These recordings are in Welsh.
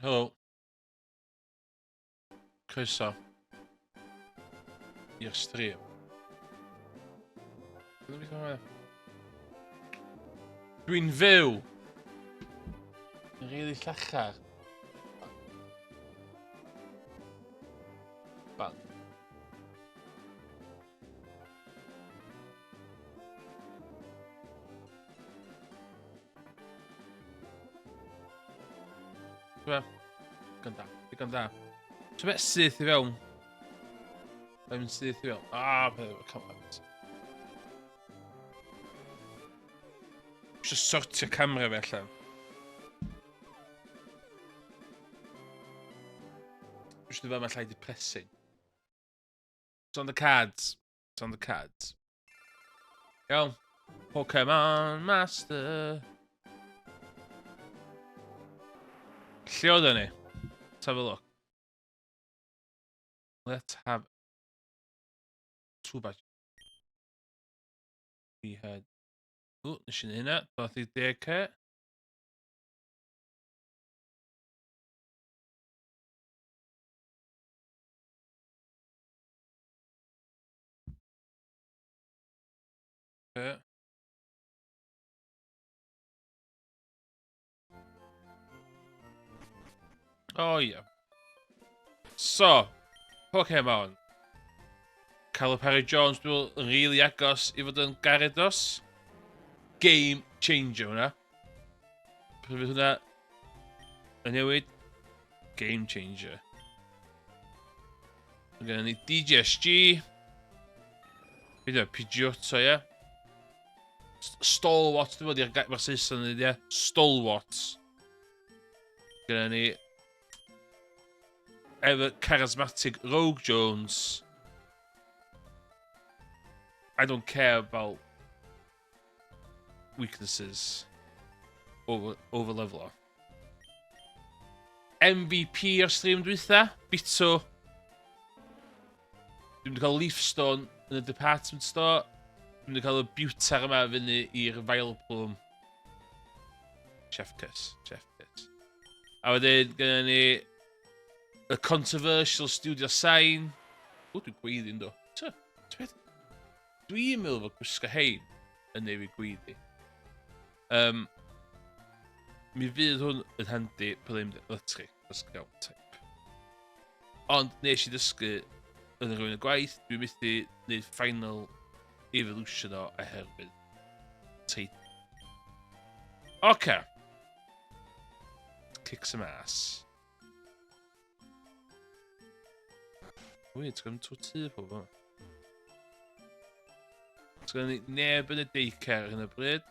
Helo. Croeso i'r stream. Dwi'n fyw! Yn rili llachar. Bang. Be? Digon da, digon da. So be, syth i fewn. Mae'n mynd syth i fewn. Ah, beth yw'r camera. Eisiau sortio camera fi allan. Eisiau fel mae llai depressing. It's on the cards. It's on the cards. Iawn. Pokemon Master. Lle oedden ni? Let's have a look. Let's have two batch. We had... O, nes i wneud hynna. Doth i 10k. Okay. Oh yeah. So, Pokemon. Calipari Jones, dwi'n meddwl, yn rili really agos i fod yn Gyarados. Game changer hwnna. Pryd fydd hwnna yn newid? Game changer. Mae gennym ni DJSG. Be di o? Pidgeotto, ie? Stalwart, dwi'n meddwl, i'r mae'r Saeson yn dweud, ie? Stalwart. Gennym ni ever charismatic Rogue Jones. I don't care about weaknesses. Over, over leveler. MVP o'r stream dwytha, Bito. Dwi'n mynd i cael Leafstone yn y department store. Dwi'n mynd i cael y Butar yma fyny i'r Vileplume. Chef Kiss, Chef Kiss. A wedyn, gyda ni y Controversial Studio Sign. O, dwi'n gweiddi ynddo. Dwi'n meddwl fod gwisgo hein yn newid gweiddi. Um, mi fydd hwn yn handi pan ddim electric, os gael type. Ond nes i ddysgu yn rhywun y gwaith, dwi'n methu gwneud final evolution o oherwydd teitl. Oce. Okay. Kick some ass. Wait, ti'n gwybod trwy tŷ pob yma? Sgynnon ni neb yn y daycare ar hyn o bryd.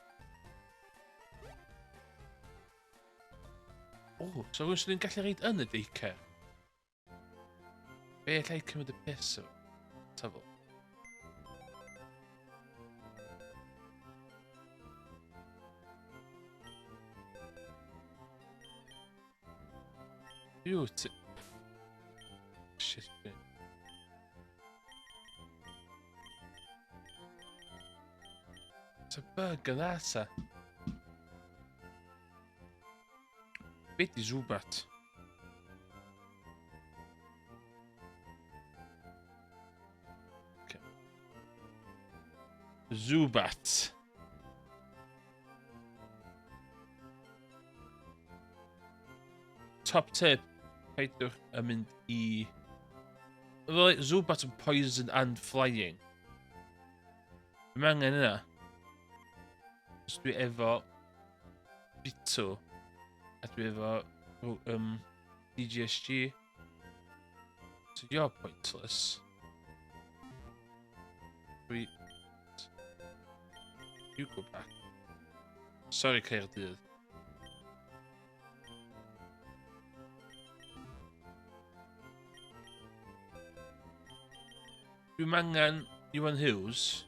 O, oh, so rhywun sydd yn gallu reid yn y daycare? Be allai cymryd y piss o? Tafel. Yw, ti... Shit, be. It's a bug yn dda, ta. Be di Zubat? Okay. Zubat. Top tip, peidiwch yn mynd i... Fel Zubat yn poison and flying. Dwi'n angen yna. Os dwi efo Bito a dwi efo DGSG. So you're pointless. Dwi... You go back. Sorry, Caerdydd. Dwi'n angen Iwan Hughes,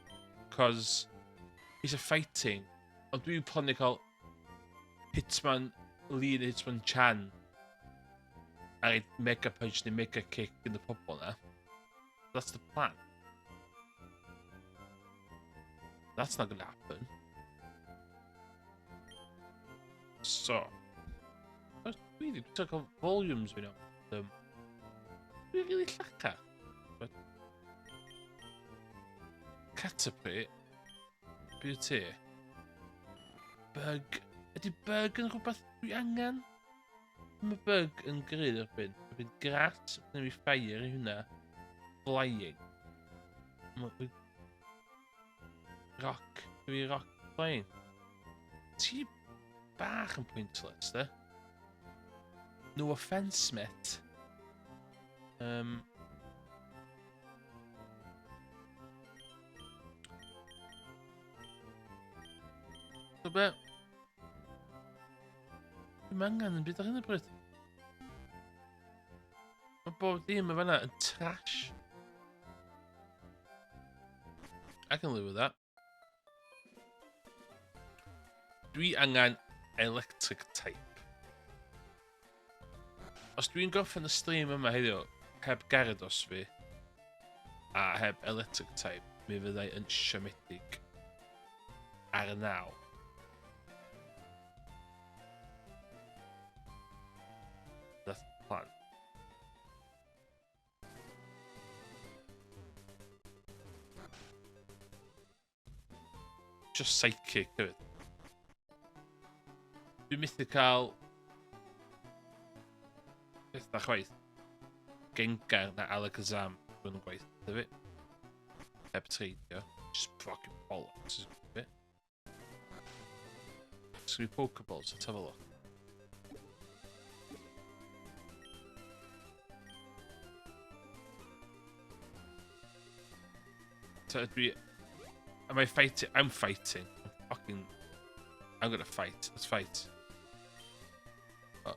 cos he's a fighting. Ond dwi'n plannu cael Hitman Lee neu Hitman Chan ar ei mega punch neu mega kick yn y pobl na. That's the plan. That's not gonna happen. So. Dwi wedi cael volumes fi nawr. Um, Dwi'n rili llaca. But... Caterpie. Be ti? Bug. Ydy bug yn rhywbeth dwi angen? Mae bug yn gryf erbyn. Erbyn grass, neu fi fire i hwnna. Flying. Mae Rock. Dwi rock flying. Ti bach yn pointless, de? No offence, mate. Um, so be? Dwi'n angen yn byd ar hyn o bryd. Mae bob dim yn fanna yn trash. I can live with that. Dwi angen electric type. Os dwi'n gorffen y stream yma heddiw, heb Gyarados fi, a heb electric type, mi fyddai yn siomedig ar y naw. That's the plan. Just psychic hefyd. Dwi'n methu cael peth da chwaith. Gengar na Alakazam yn gwaith fi. Heb treidio. Just fucking bollocks. Sgri Pokeballs, let's have a look. So ydw i... Am I fighting? I'm fighting. I'm fucking... I'm gonna fight. Let's fight. Oh.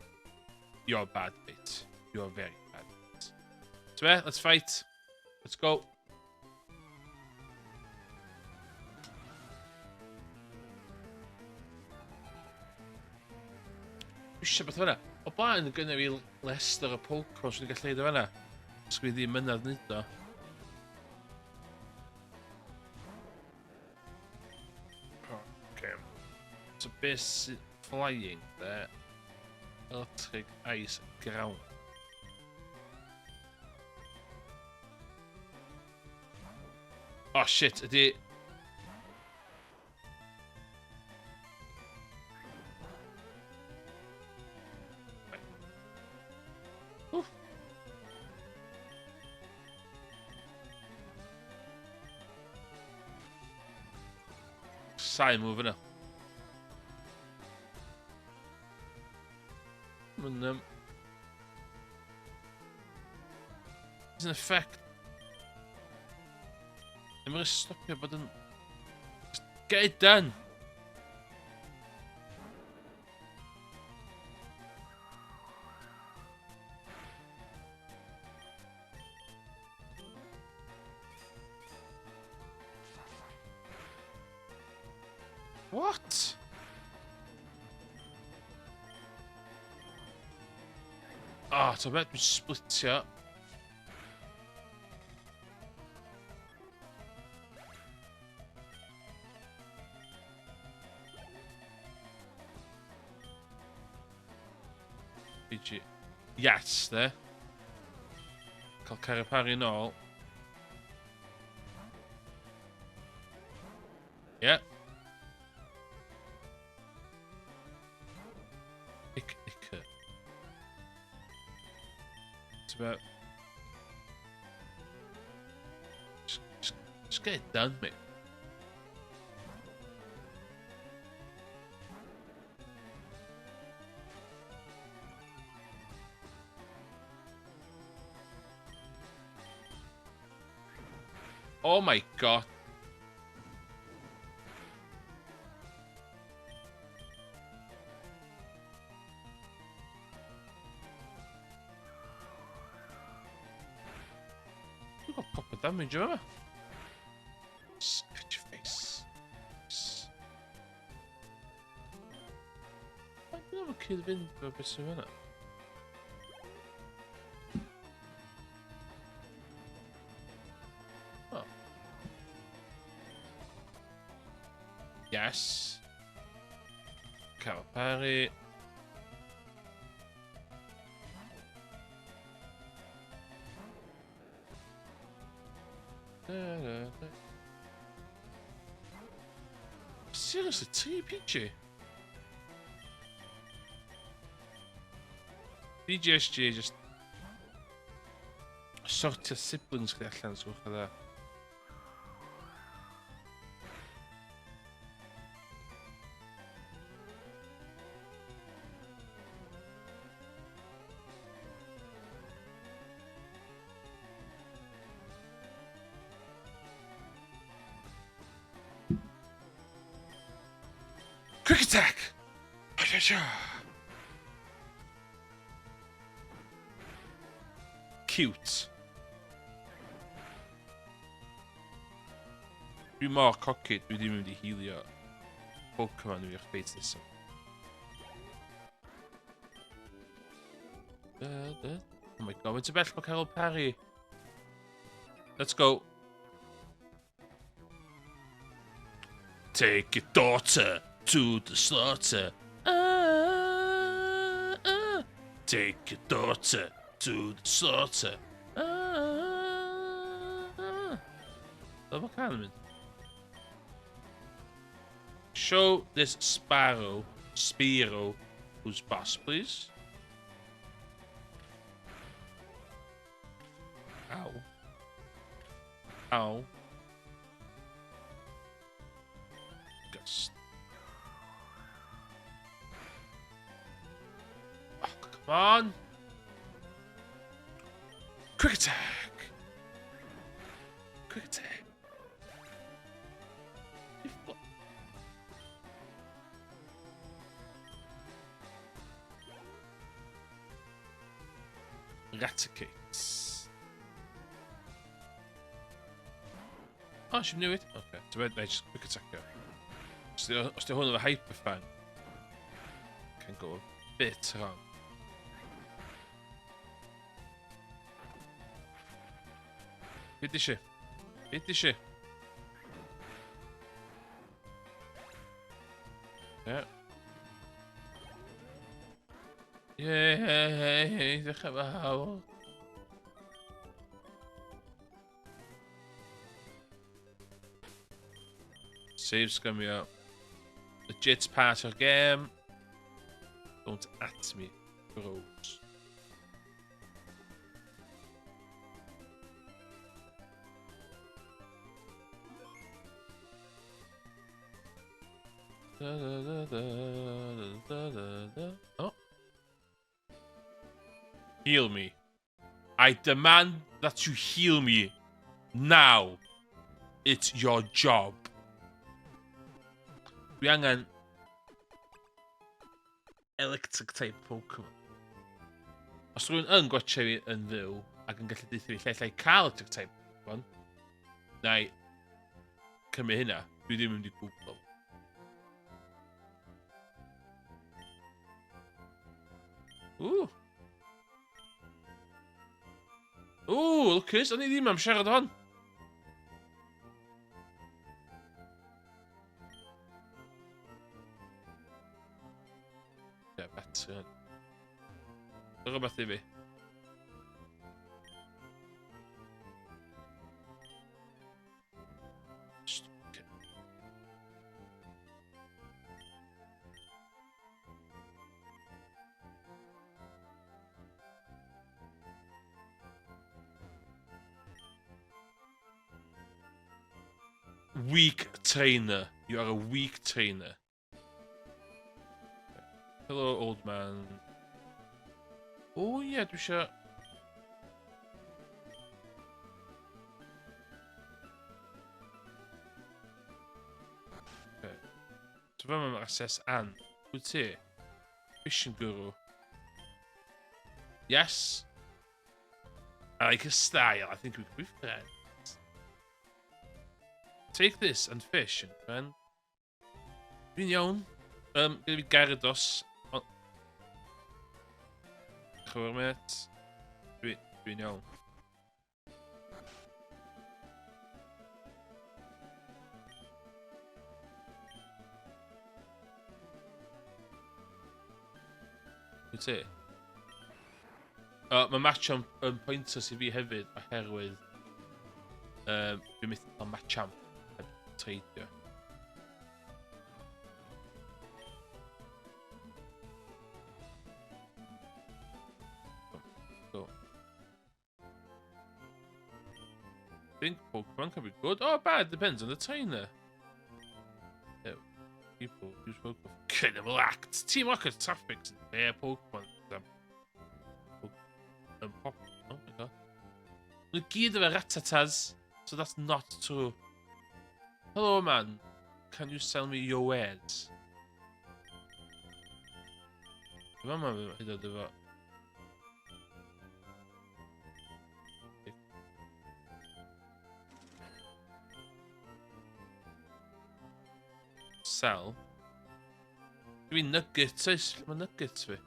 You're bad, mate. You're very bad. So, let's fight. Let's go. Dwi eisiau beth fyna. O blaen, gynnu fi Lester y Pokemon sy'n gallu neud o fyna. Sgwyd ddim mynadd wneud o. Okay. So beth sy'n flying there? Electric ice ground. Oh shit, ydy... Sa'i move yna. Mae'n... Um, It's an effect. Ddim yn stopio bod yn... Just get it done! What? Ah, oh, ti'n beth, dwi'n splitio. PG. Yes, there. Cael Carapari nôl. Yeah. Ick, ick. It's about... Just, just, just get it done, mate. Oh my god. Dwi'n got proper damage yma. Scratch your face. Dwi'n efo cyd fynd efo beth sy'n fyna. Oh. Yes. Calipari. Seriously, 3 PG? PGSG just sortio siblings chdi allan, sgwch o dda. Quick attack! Cute. Dwi mor cocky, dwi ddim yn mynd i healio Pokemon fi o'ch beit nesaf. Oh my god, mae'n bell mae Carol Parry. Let's go. Take your daughter to the slaughter. Ah, ah. Take your daughter to the slaughter. Ah, ah. Fel mae can yn mynd. Show this sparrow, Spiro, who's boss, please. Ow. Ow. Gust. Oh, come on! Quick attack! Quick attack! Eradicates. Oh, eisiau newid? Oce, okay. Ti'n meddwl, just quick attack o. Os di hwn efo Hyper Fang, can go a bit wrong. Be di si? Be di si? Yeah. Yay, ddechrau fy hawl. Save scumio. Legit part o'r game. Don't at me, bros. Da, da, da, da, da, da, da. Oh. Heal me. I demand that you heal me now. It's your job. Dwi angen electric type Pokemon. Os rhywun yn gwatcha fi yn fyw ac yn gallu deutha fi lle allai cael electric type Pokemon, na i cymryd hynna. Dwi ddim yn mynd i Google. Ww. Ww, lwcus, o'n i ddim am siarad hon. Ie, batri hwn. Rhywbeth i fi. Weak trainer. You are a weak trainer. Hello, old man. O oh, ie, yeah, dwi eisiau... Okay. So fe mae'n assess Ann. Wyt ti? Fishing guru. Yes. I like his style. I think we could be friends. Take this and fish, friend. Dwi'n iawn. Um, gyda fi Gyarados. Chwyr, mate. Dwi'n dwi iawn. Wyt ti? Uh, mae match yn, yn pointless i fi hefyd oherwydd... Dwi'n methu cael Machamp heb treidio. Go. Think Pokemon can be good or bad, depends on the trainer. Yeah, people use Pokemon for criminal acts. Team Rocket traffics their Pokemon. And pop. Oh my god. Nhw gyd efo Rattatas, so that's not true. Hello man, can you sell me your wares? Dwi'n meddwl hyd oed efo... Sell. Dwi'n nuggets oes? Lle mae nuggets fi?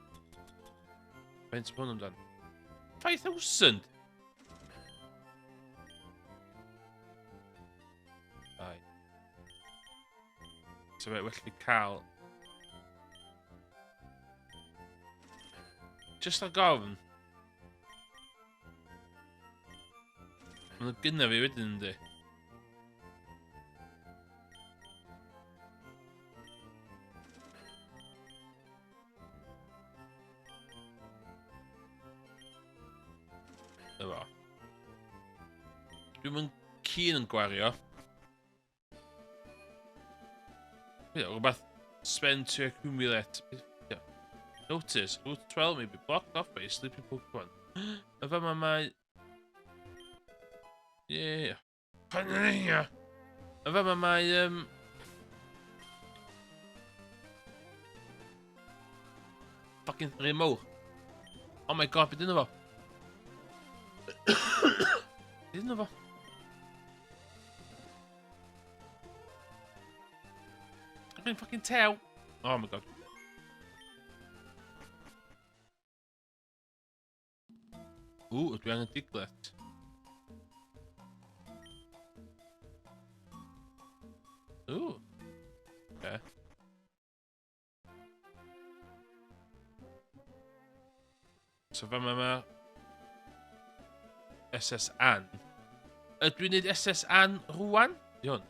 Faint mae hwn amdan? 5,000? Ai. So fe, well fi cael... Just ar gofn. Mae nhw gynna fi wedyn yndi. Efo. Dwi'n mynd keen yn gwario. Ie, rhywbeth spend to accumulate. Yeah. Notice, Route 12 may be blocked off by a sleepy Pokemon. Y fama mae... Yeah. Y fama mae... Fucking rhai mawr. Oh my god, beth dyn fo? Beth dyn fo? Dwi'n fucking tew. Oh my god. Ww, ydw i angen Diglett? Ww. Okay. So fa ma SSN. Ydw i'n neud SSN rwan? Di hwn.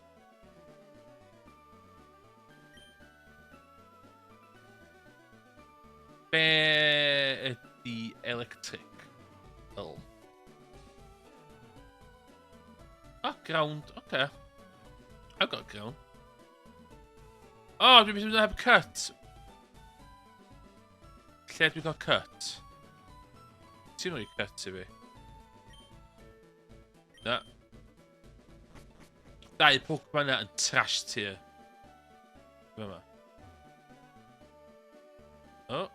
Be ydy electric? L. Oh, ground. Okay. I've got ground. Oh, dwi'n mynd heb cut. Lle dwi'n cael cut? Ti'n rhoi cut i fi? Na. Dau Pokemon na yn trash tier. Fyma. Oh,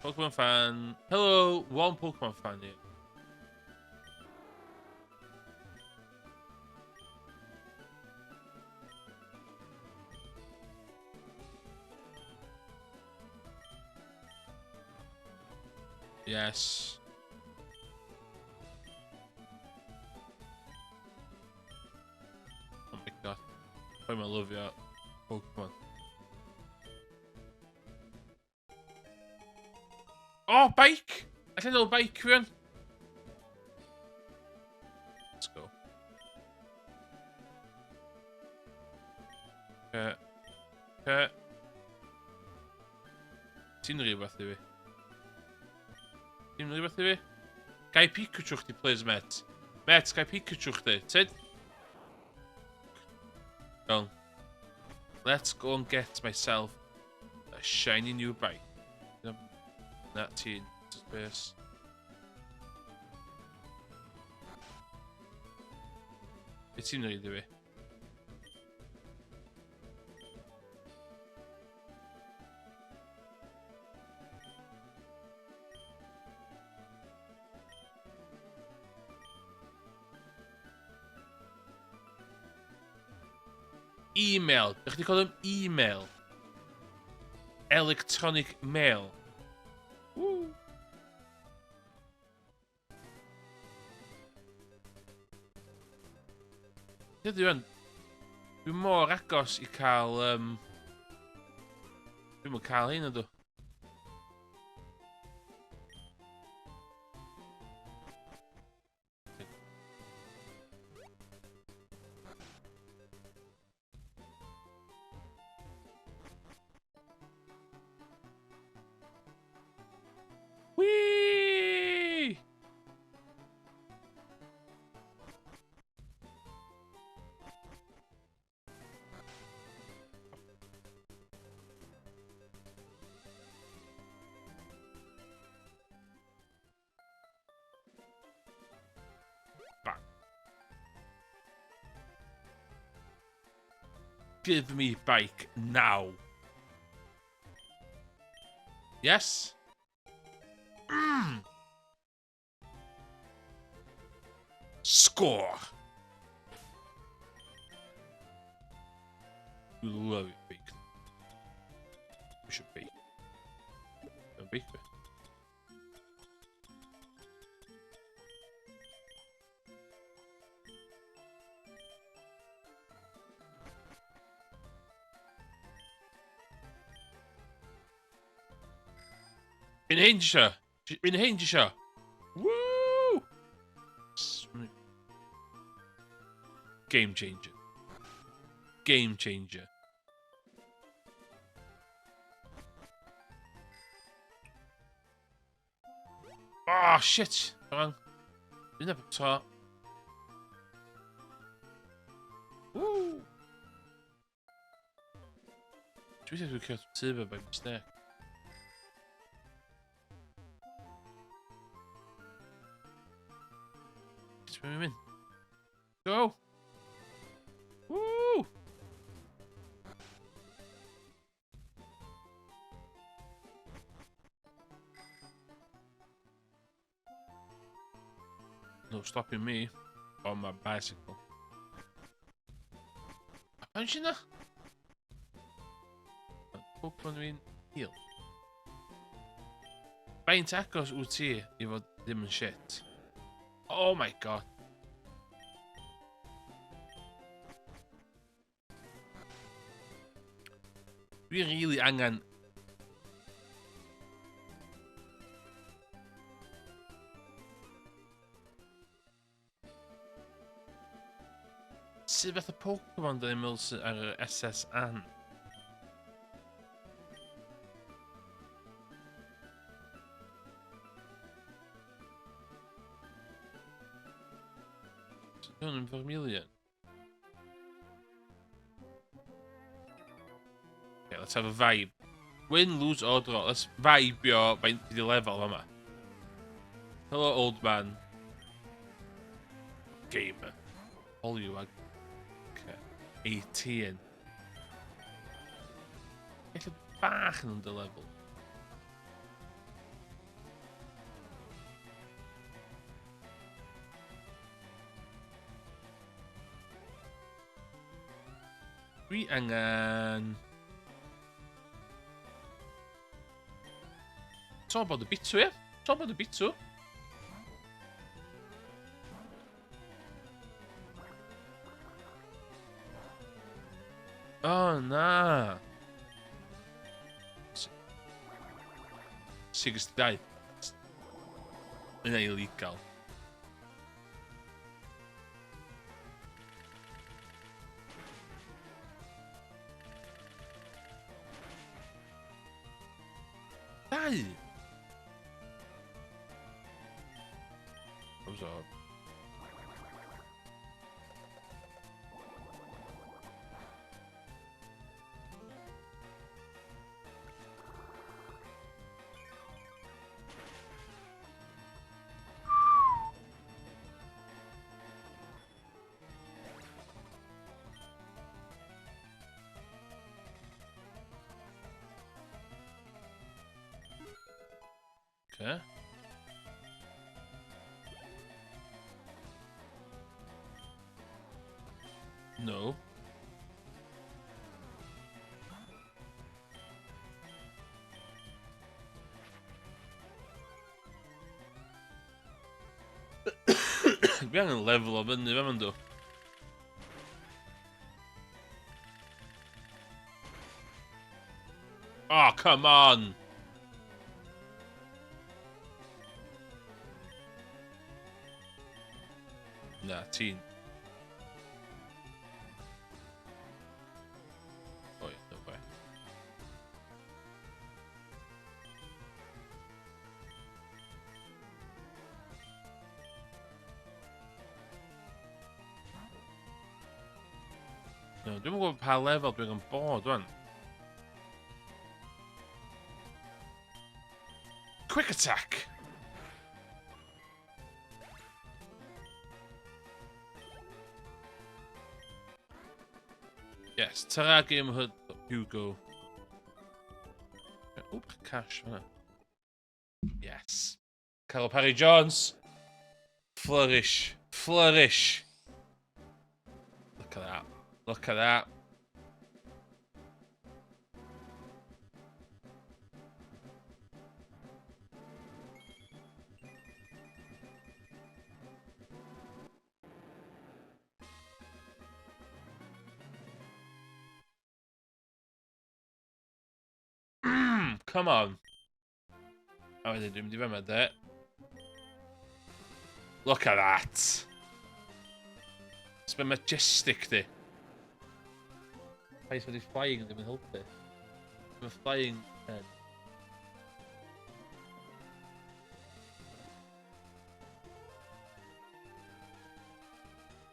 Pokemon fan. Hello, one Pokemon fan here. Yes. Oh my god. Pwy mae'n lyfio Pokemon. Oh, bike! Alla nôl bike fi o'n. Let's go. Okay. Okay. Ti'n rhywbeth i fi? Ti'n rhywbeth i fi? Gai Pikachu chdi, please, mate. Mate, gai Pikachu chdi. Tyd? Iawn. Let's go and get myself a shiny new bike. Na, ti'n space. Be ti'n rhaid i fi? E-mail. Ydych chi'n cael e-mail? Electronic mail. Woo. Dydw i Dwi'n mor agos i cael... Dwi'n mynd cael hyn ydw. Give me bike now. Yes? Score! We love it, bacon. We should bake. Don't bake it. Un hyn ti isio? Un hyn ti isio? Woo! Game changer. Game changer. Oh, shit! Wrong. Dwi'n efo to. Woo! Dwi eisiau dwi'n cael tŷ fe by mistake. Sut mae'n mynd? Go! Woo! No stopping me on my bicycle. A pan sy'n na? Pokemon fi'n heal. Faint agos wyt ti i fod ddim yn shit? Oh my god. Dwi rili angen... Sut fath o Pokemon dyn ni'n meddwl sydd ar yr SSN? Hwn yn Vermilion. Okay, let's have a vibe. Win, lose or draw. Let's vibeio faint di lefel yma. Hello, old man. Gamer. Poliwag. Okay. 18. Ella bach yn under level. Dwi angen... It's all about the bitw, ie? It's all about the bitw. Oh, na. 62. Yna illegal. Dau! Absorb. Okay. No. Dwi angen lefel o fyny fe ma'n do. Oh, come on! Na, ti'n... Oi, no way. No, dwi'n gwybod pa lefel dwi'n yn bod, wan. Quick attack! Yes, tara Game Hood Hugo. O, bach cash fan'na. Yes. Carol Parry Jones. Flourish. Flourish. Look at that. Look at that. Come on. A wedyn dwi'n mynd i fama de. Look at that. It's been majestic di. Paid wedi flying ddim yn helpu. Mae flying yn...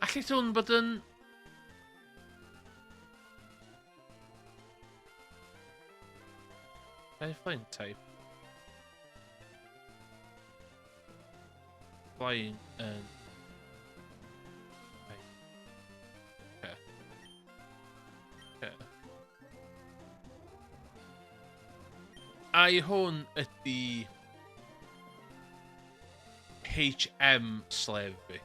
Allith hwn bod yn... Can I flying type? Flying and... Okay. Okay. Ai hwn ydy HM slave fi.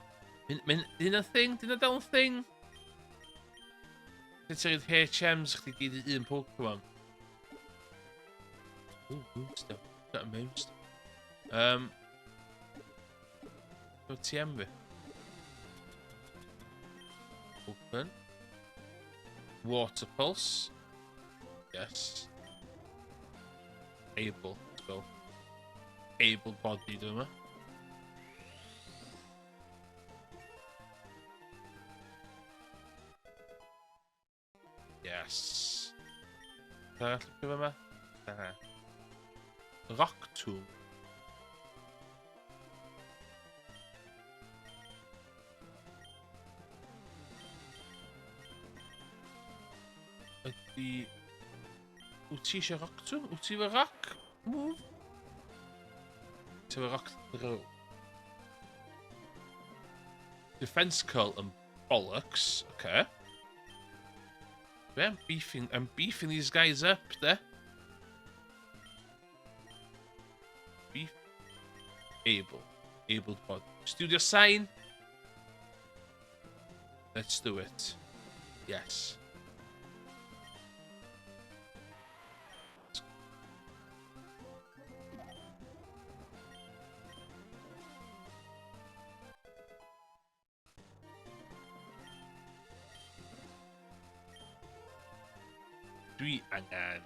Mae'n hynna thing? Dyna dal yn thing? Sut ti'n rhaid HMs chdi gyd i un Pokemon? Ooh, Moonstone. Got a Moonstone. Go TM fi. Open. Water Pulse. Yes. Able. Let's go. Able bodied yma. Yes. Arall y yma? Na. Rock Tomb. Ydy... Wyt ti eisiau rock tomb? Wyt ti efo rock move? Ti efo rock throw? Defense curl and bollocks. Okay. Yeah, I'm beefing, I'm beefing these guys up there. Beef. Able. Able body. Studio sign. Let's do it. Yes. Dwi angen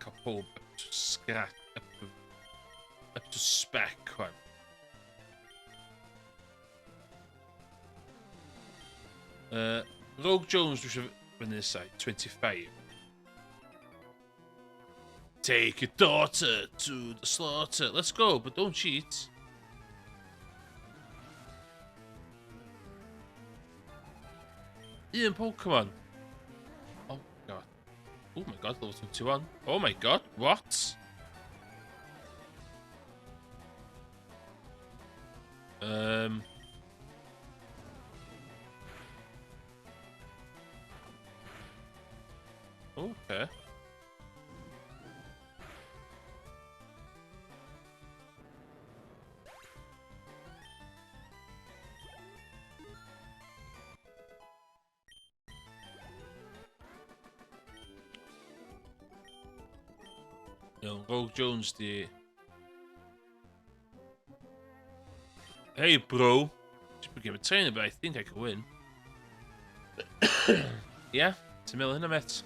cael pob up to scratch, up to spec, chwan. Rogue Jones dwi eisiau fyny nesau, 25. Take your daughter to the slaughter. Let's go, but don't cheat. Un Pokemon. Oh god. Oh my god, level 21. Oh my god, what? Okay. Iawn, Rogue Jones di... Hey bro! Just became a trainer, but I think I can win. yeah, ti'n meddwl hynna, met?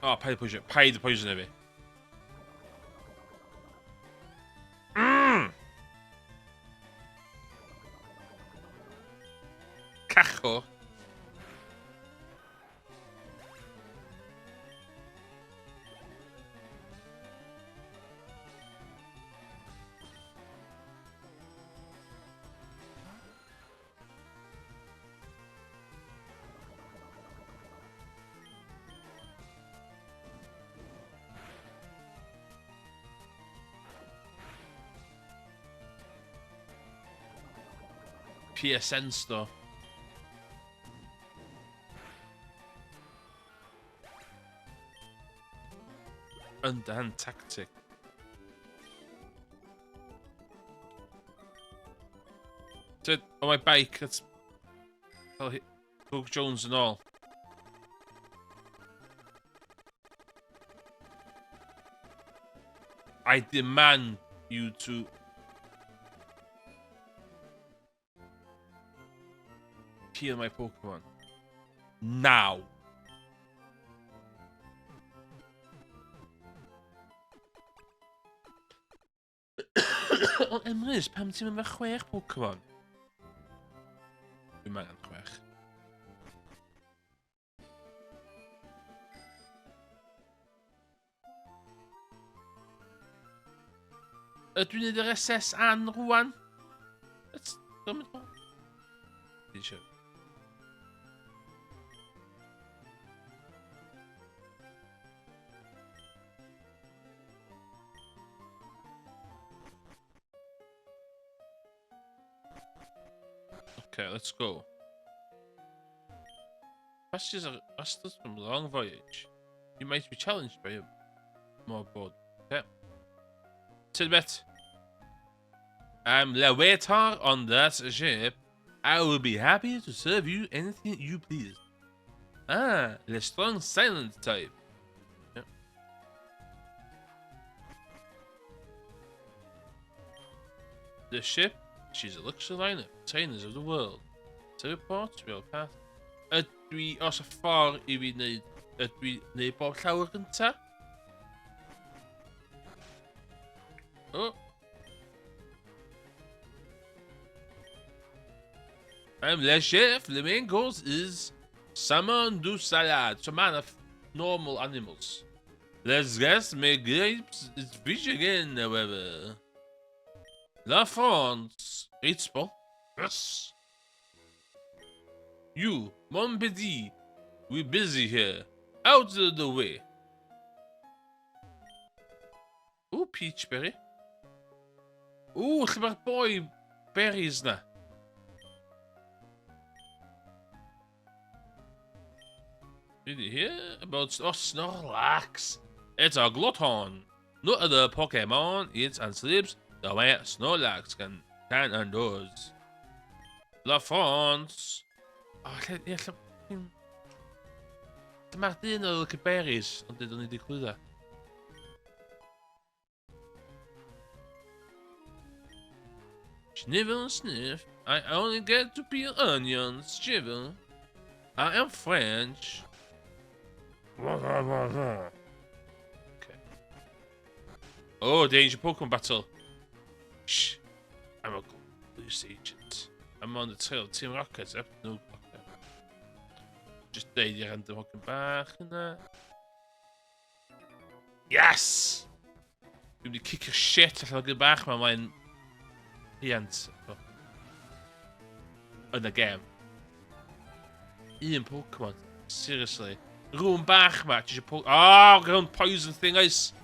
Oh, paid y poison. Paid y poison i fi. Cacho. PSN store. Underhand tactic. So, on my bike, that's... Doug Jones and all. I demand you to heal my Pokemon. Now. Ond Emrys, pam ti'n mynd fe chwech Pokemon? Dwi'n angen chwech. Ydw i'n neud yr SS Ann rwan? Let's go mynd Fi eisiau. Okay, let's go. Passengers are restless from a long voyage. You might be challenged by a more board. Okay. Tidbit. I'm the waiter on that ship. I will be happy to serve you anything you please. Ah, the strong silent type. Yeah. The ship, she's a luxury liner, containers of the world. Teleport, real path. Ydw i, os y ffordd i fi wneud, ydw i wneud bob llawr gynta? Oh. I'm le chef, the main course is salmon du salad. So man of normal animals. Let's guess make grapes, it's fish again, however. La France, great spot. Yes. You, mon petit, we busy here. Out of the way. Ooh, peach berry. Ooh, lle mae'r boi berries na? Did you hear about oh, Snorlax? It's a glutton. No other Pokemon eats and sleeps the way Snorlax can, can and does. La France. Oh, lle, ie, lle... Dyma'r dyn oedd y berries, ond dydyn ni wedi clwydda. Snivel, sniff. I only get to peel onions, Chivel. I am French. Okay. Oh, danger Pokemon battle. Shh. I'm a police agent. I'm on the trail of Team Rocket. Up, no, okay. Just deud i random hogyn bach yna. Yes! Dwi'n mynd i cicio shit allan o gyn bach ma mae'n rhiant. Yn y gem. Un Pokemon. Seriously. Rŵm bach ma. Ti eisiau po... Oh, gyda hwn poison thing oes.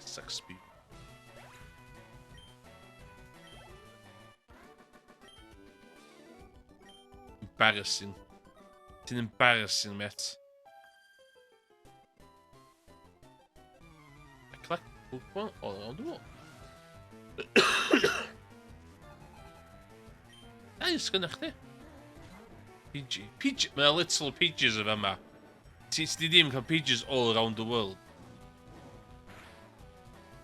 Sucks be. Embarrassing. Ti'n embarrassing, mate. I collect Pokemon all around the world. Nice, gynna'ch chdi. PG. PG. Mae little pages o fama. Ti ti ddim cael pages all around the world.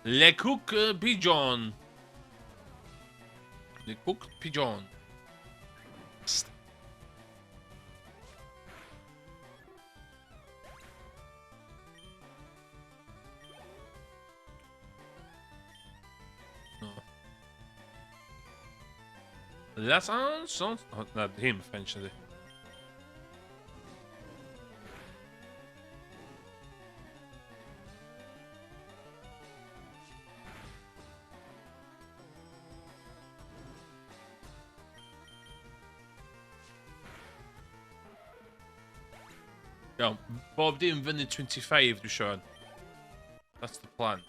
Le Cook Pigeon. Le Cook Pigeon. No. That sounds... Oh, na, ddim French ydy. Iawn, bob dim fyny 25 dwi eisiau. That's the plan.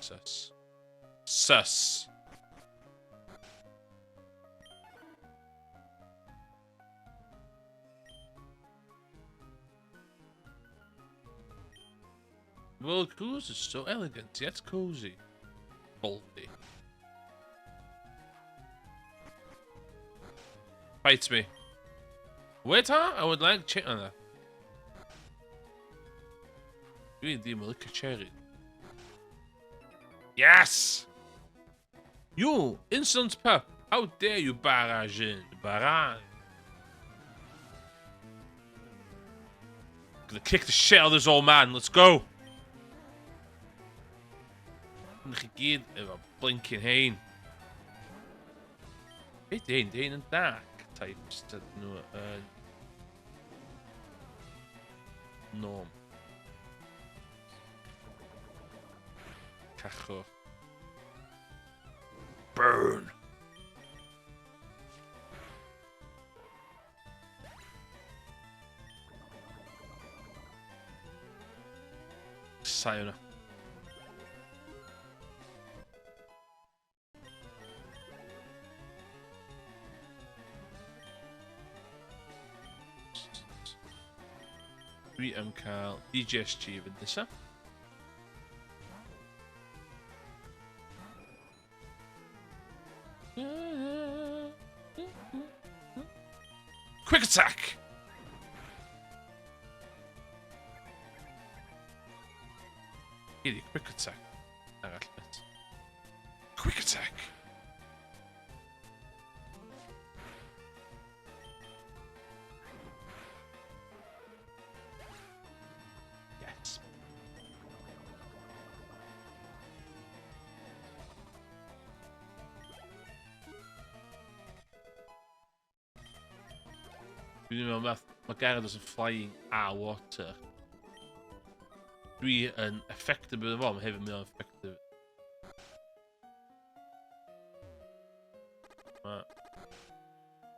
Sus. Sus! World Cruise is so elegant, yet cozy. Baldy. Fight me. Wait, huh? I would like chicken on that. Dwi ddim yn licio cherry. Yes! You, insolent pup! How dare you barrage in? Barrage! Gonna kick the shit out of this old man, let's go! Ydych chi gyd efo blinking hein. Be di hein? Di hein yn dark types? Dydyn nhw yn... Norm. Cachwch. Burn! Sai hwnna. Dwi am cael DJSG fynd nesaf. Quick attack! Gyd i quick attack. Arall bit. Quick attack! Yes. Dwi'n meddwl math, mae Gyarados yn flying a water. Dwi yn effective efo fo, mae hefyd mae o'n effective.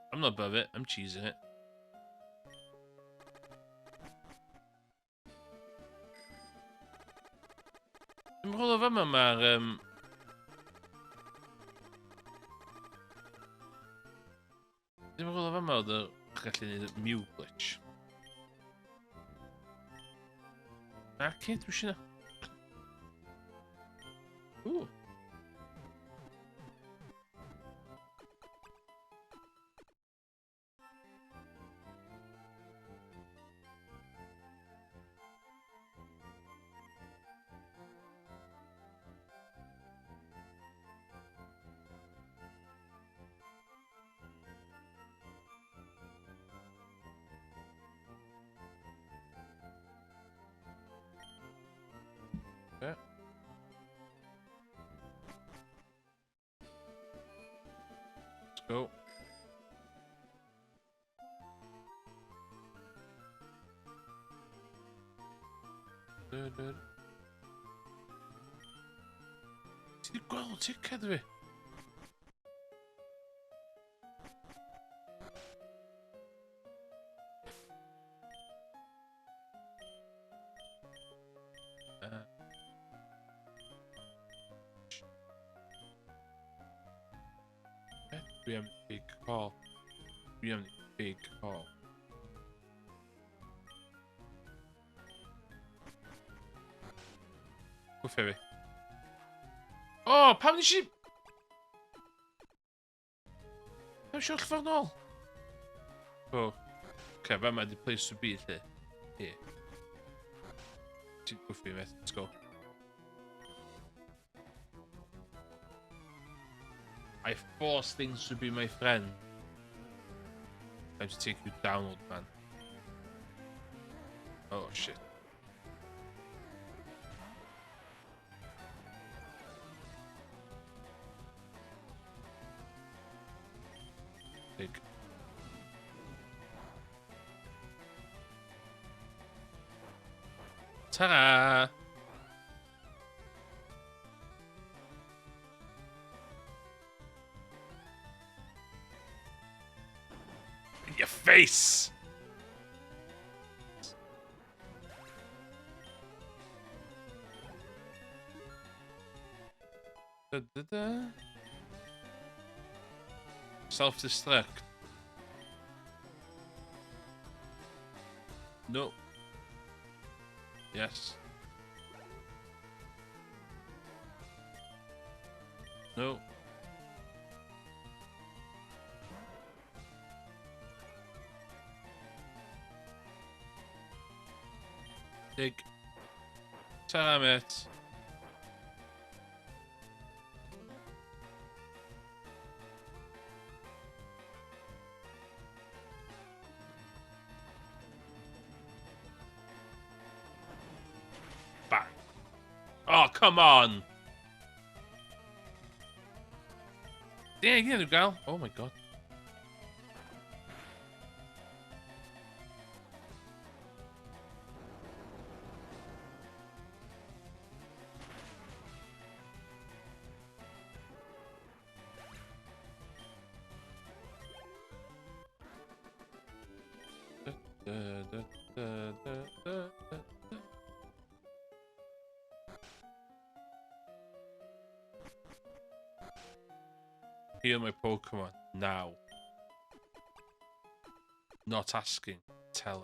I'm not above it, I'm cheesing it. Dwi'n meddwl o fama mae'r... Um... Dwi'n meddwl o fama oedd y gallu gwneud Mew glitch. Na, cyn, dwi eisiau... Ooh. Yeah. Let's go. Ti di gweld ticed fi? Dwi am big call. Dwi am big call. Gwffio fi. O, oh, pam nes i... Pam nes i oll ffordd nôl? O. Oh. Okay, fa ma di place to be, lle. Here. Ti'n gwffio fi, mate. Let's go. I force things to be my friend. Time to take you down, old man. Oh, shit. Big. Ta-da! In your face! Da, da, da. Self-destruct. No. Yes. No. Dig. Damn it. Bang. Oh, come on! Dang, you go. Oh my god. Da, da, da, da, da, da. Heal my Pokemon now. Not asking, telling.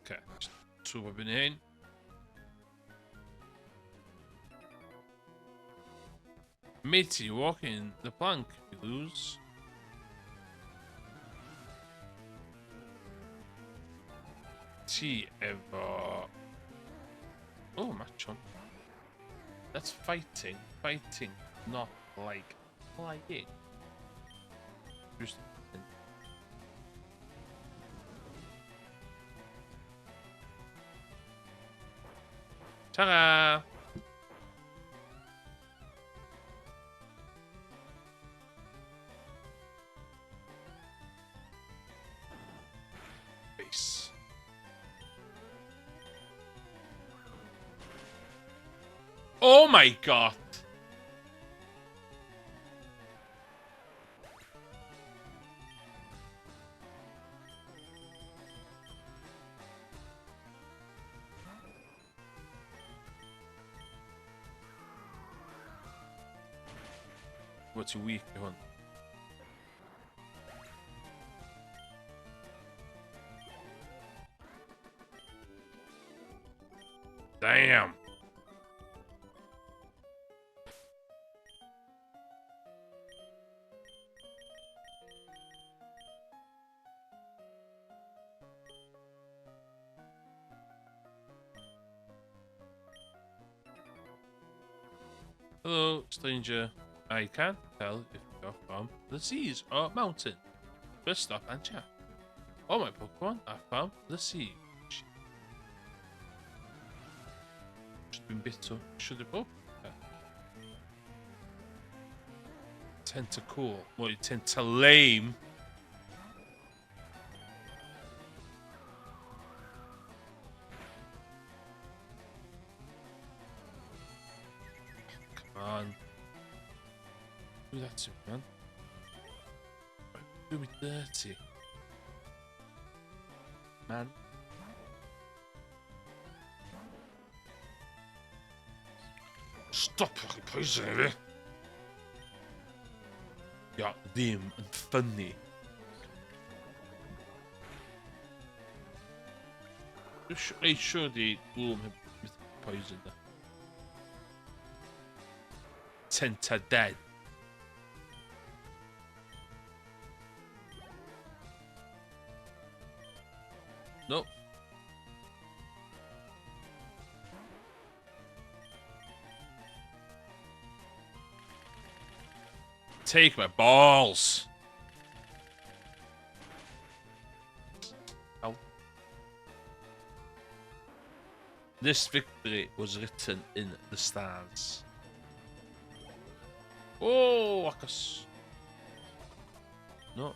Okay, so we've been in. Matey, walking the plank, you lose. Ti efo... Oh, Machamp. That's fighting. Fighting, not like flying. Just... Ta-da! Base. Oh my god! What's a weak one? Damn. Hello, stranger. I can't tell if you're from the seas or mountain. First stop and chat. All my Pokemon are from the sea. Should have been bitter. Should have been. Tentacool. What, you tenta lame? Come on. Do that to me, man. Do me dirty. Man. Stop fucking poisoning me. Yeah, ddim yn funny. Dwi'n siŵr di Gloom heb poison da. Tenta dead. Nope. Take my balls. Ow. This victory was written in the stars. Oh, Akas. No.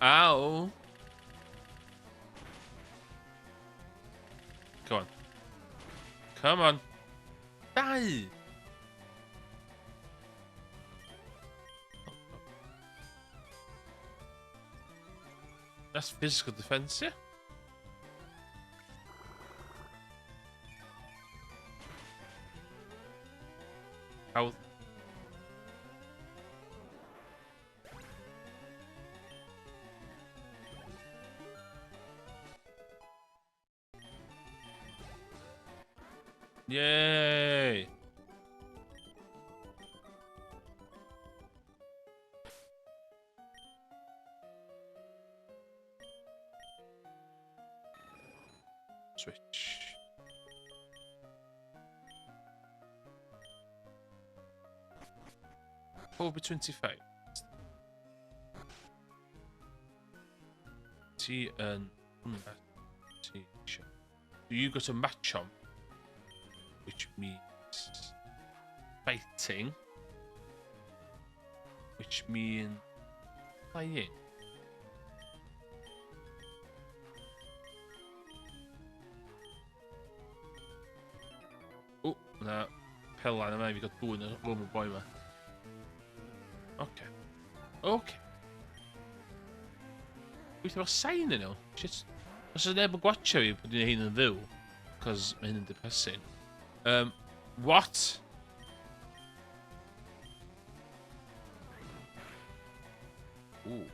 Ow. Come on. Come on. Dau! That's physical defense, yeah? Hawdd. Yay! Switch. Over 25. Ti yn... Hwnna. Ti eisiau. So you got a Machamp, which means fighting, which means flying. O, na pelan yma i fi gael dwy'n y rwm y boi yma. Oce. Oce. Gweithio fel sain yn iawn. Shit. Os oes neb yn gwatio fi bod dwi'n hyn yn fyw, cos mae hyn yn depressing. What? Ooh.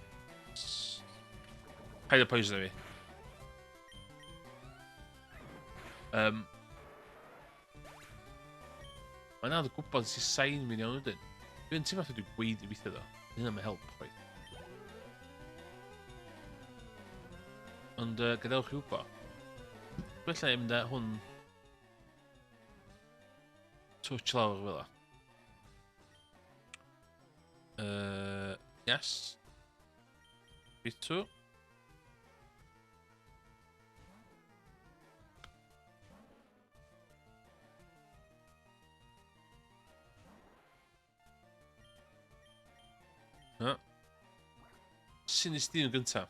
Paid o poison fi. Mae'n anodd gwybod sy'n sain fi'n iawn wedyn. Dwi'n teimlo fatha dwi'n gweiddi weithio ddo. Hynna'n help chwaith. Ond gadewch i wybod. Felly i mynd â hwn touch lawr fel 'a. Yes. Bitw. Na. Sinistine gyntaf.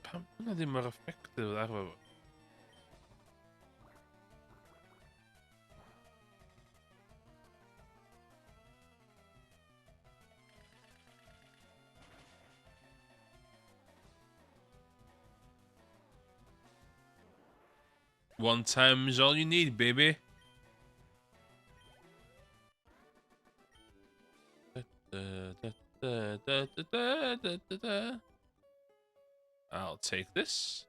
Pam hwnna ddim mor effective arfer fo? One time is all you need, baby. Da, da, da, da, da, da, da, da. I'll take this.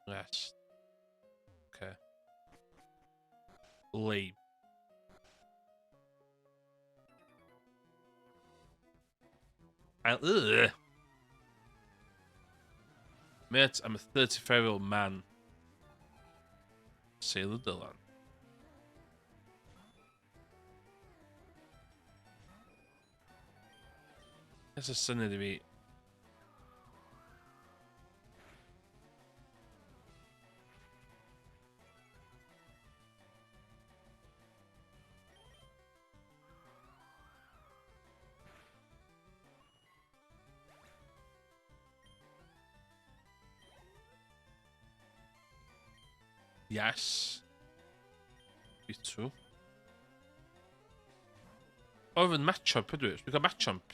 Rest. Okay. Lame. Ugh. Mate, I'm a 35-year-old man. Sailor Dylan. That's a syniad i fi. Yes. Bitw. Oedd yn match-up ydw i? Dwi'n cael match-up.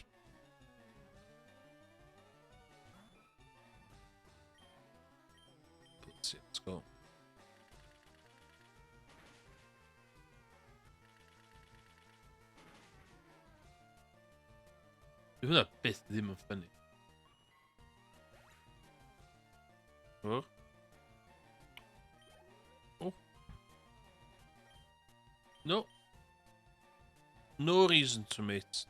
Let's see, let's go. Dwi hwnna byth ddim yn ffynnu. Oh. Oh. No. No reason to, mate.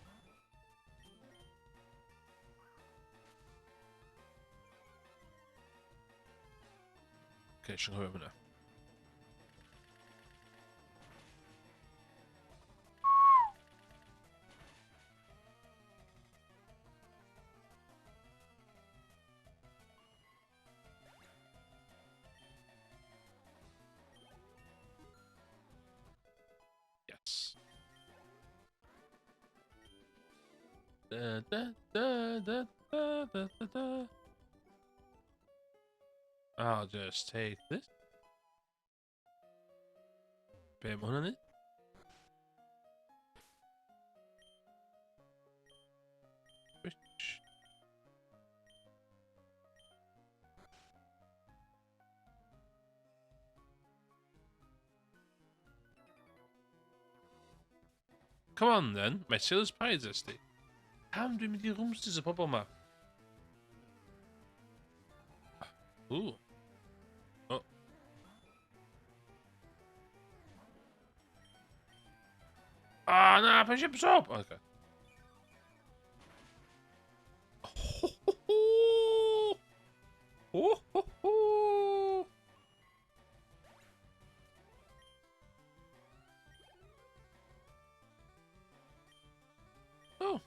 Okay, eisiau nghofio hwnna. Da, da, da, da, da, da, da, da. I'll just take this. Be mae hwnna'n neud? Switch. Come on then, mae Sailor's Pride ysdi. Pam dwi'n mynd i rwmsys y pobl ma? Ooh. Oh. Ah, na, pa eisiau soap! Oh, okay. Ho, ho, ho! Ho, ho, ho! Oh.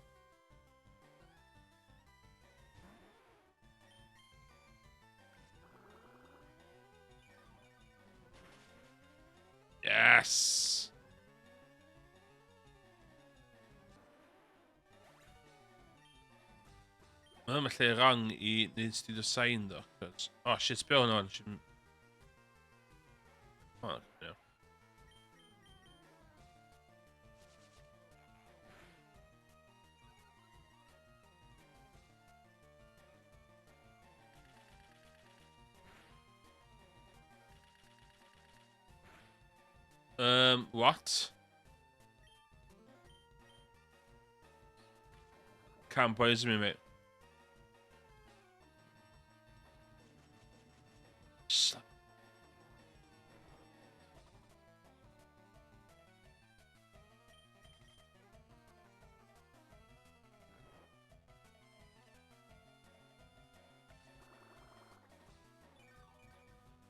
Yes! Mae yma lle rang i wneud studio sign do. Oh shit, be hwnna? Oh, yeah. What? Can't poison me, mate.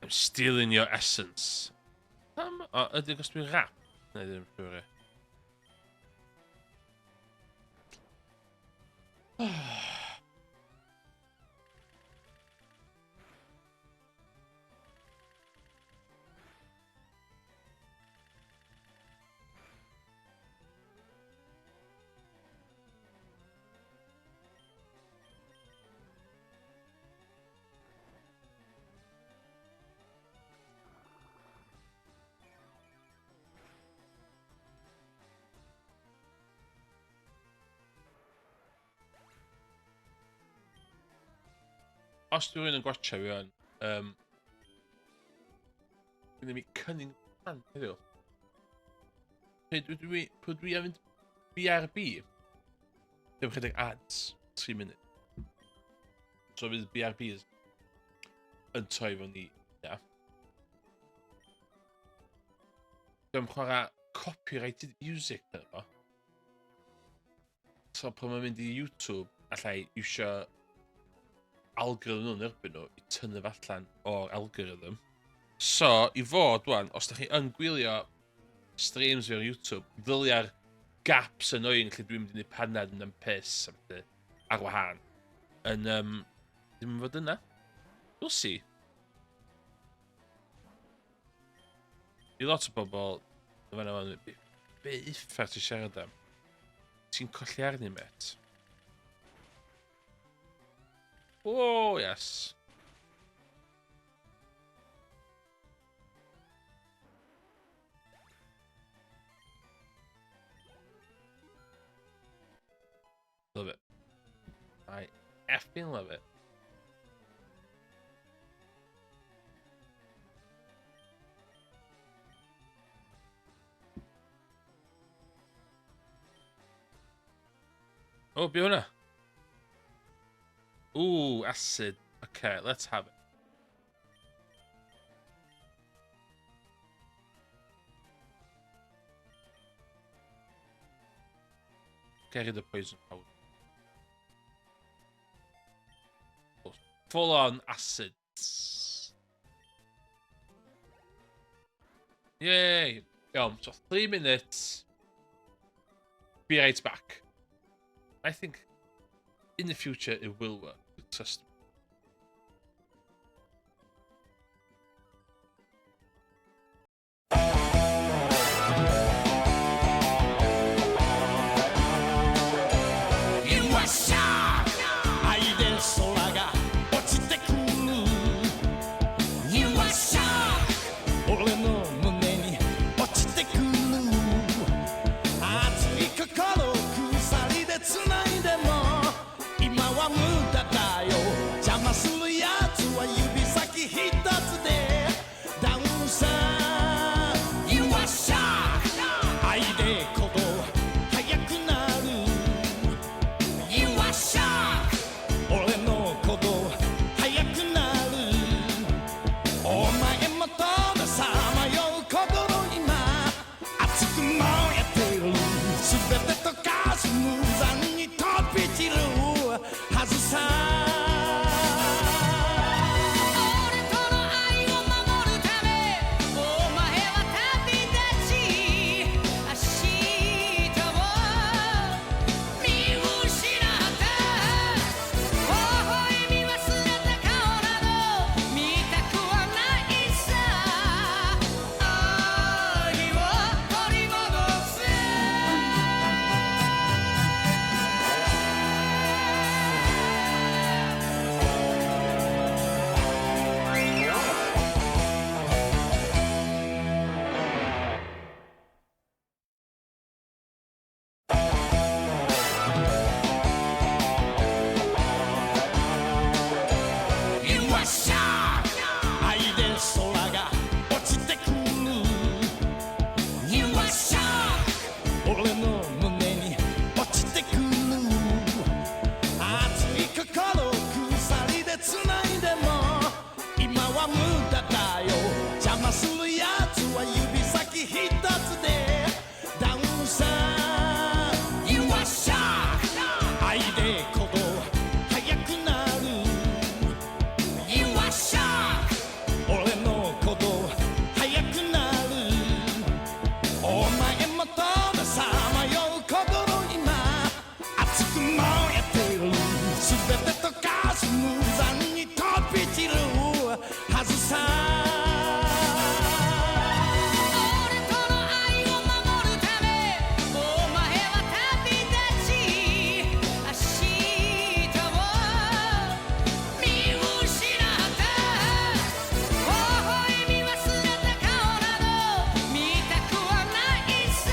I'm stealing your essence. Pam? O, ydy gos dwi'n rap? Neu ddim siŵr i. Os dwi rhywun yn gwatcha fi o'n, um, dwi'n mynd cynning plan heddiw. Pryd dwi, pryd dwi am fynd BRB, Ddim rhedeg ads, 3 munud. So fydd BRBs yn troi fo ni, ia. Dwi'n chwarae copyrighted music na fo. So pan mae'n mynd i YouTube, allai iwsio algorithm nhw'n erbyn nhw i tynnu fo allan o'r algorithm. So, i fod wan, os da chi yn gwylio streams fi ar YouTube, ddylia'r gaps annoying lle dwi'n mynd i wneud paned yn am piss a felly, ar wahân, yn, um, ddim yn fod yna. We'll see. I lot o bobl, yn fanna fan, be, be uffar ti'n siarad am? Ti'n colli arni, met. Oh, yes. Love it. I effing love it. Oh, be hwnna? Ooh, acid. Okay, let's have it. Get rid of poison powder. Full on acids. Yay! Iawn, so 3 minutes. Be right back. I think in the future it will work. Trust me. are shock 愛で空が落ちてくる You are shock 俺の胸に落ちてくる熱い心を鎖で繋いでも今は無駄だよ邪魔するやつは指先一つでダウンさ You are shock 愛で鼓動速くなる You are shock 俺の鼓動速くなるお前もたださまよう心今熱く燃えてる全て溶かす無残に飛び散るはずさ俺との愛を守るためお前は旅立ち明日を見失った微笑み忘れた顔など見たくはないさ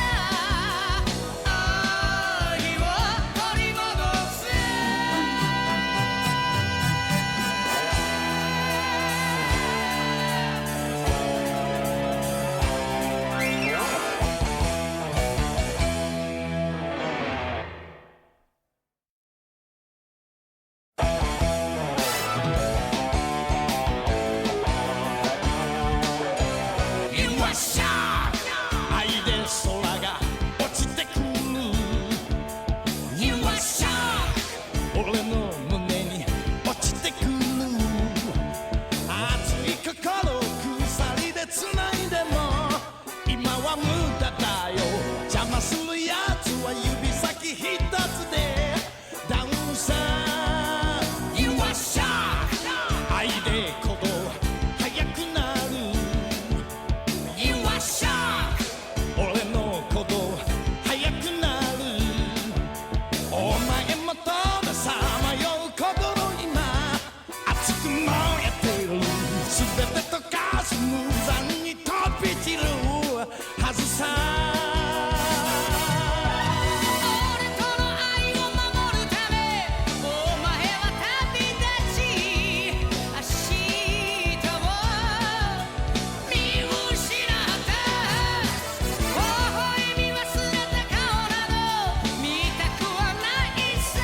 愛を取り戻せ。 You are shock 愛で空が落ちてくる You are shock 俺の胸に落ちてくる熱い心を鎖で繋いでも今は無駄だよ邪魔するやつは指先一つでダウンさ You are shock 愛で鼓動速くなる You are shock 俺の鼓動速くなるお前もたださまよう心今熱く燃えてる全て溶かす無残に飛び散るはずさ俺との愛を守るためお前は旅立ち明日を見失った微笑み忘れた顔など見たくはないさ。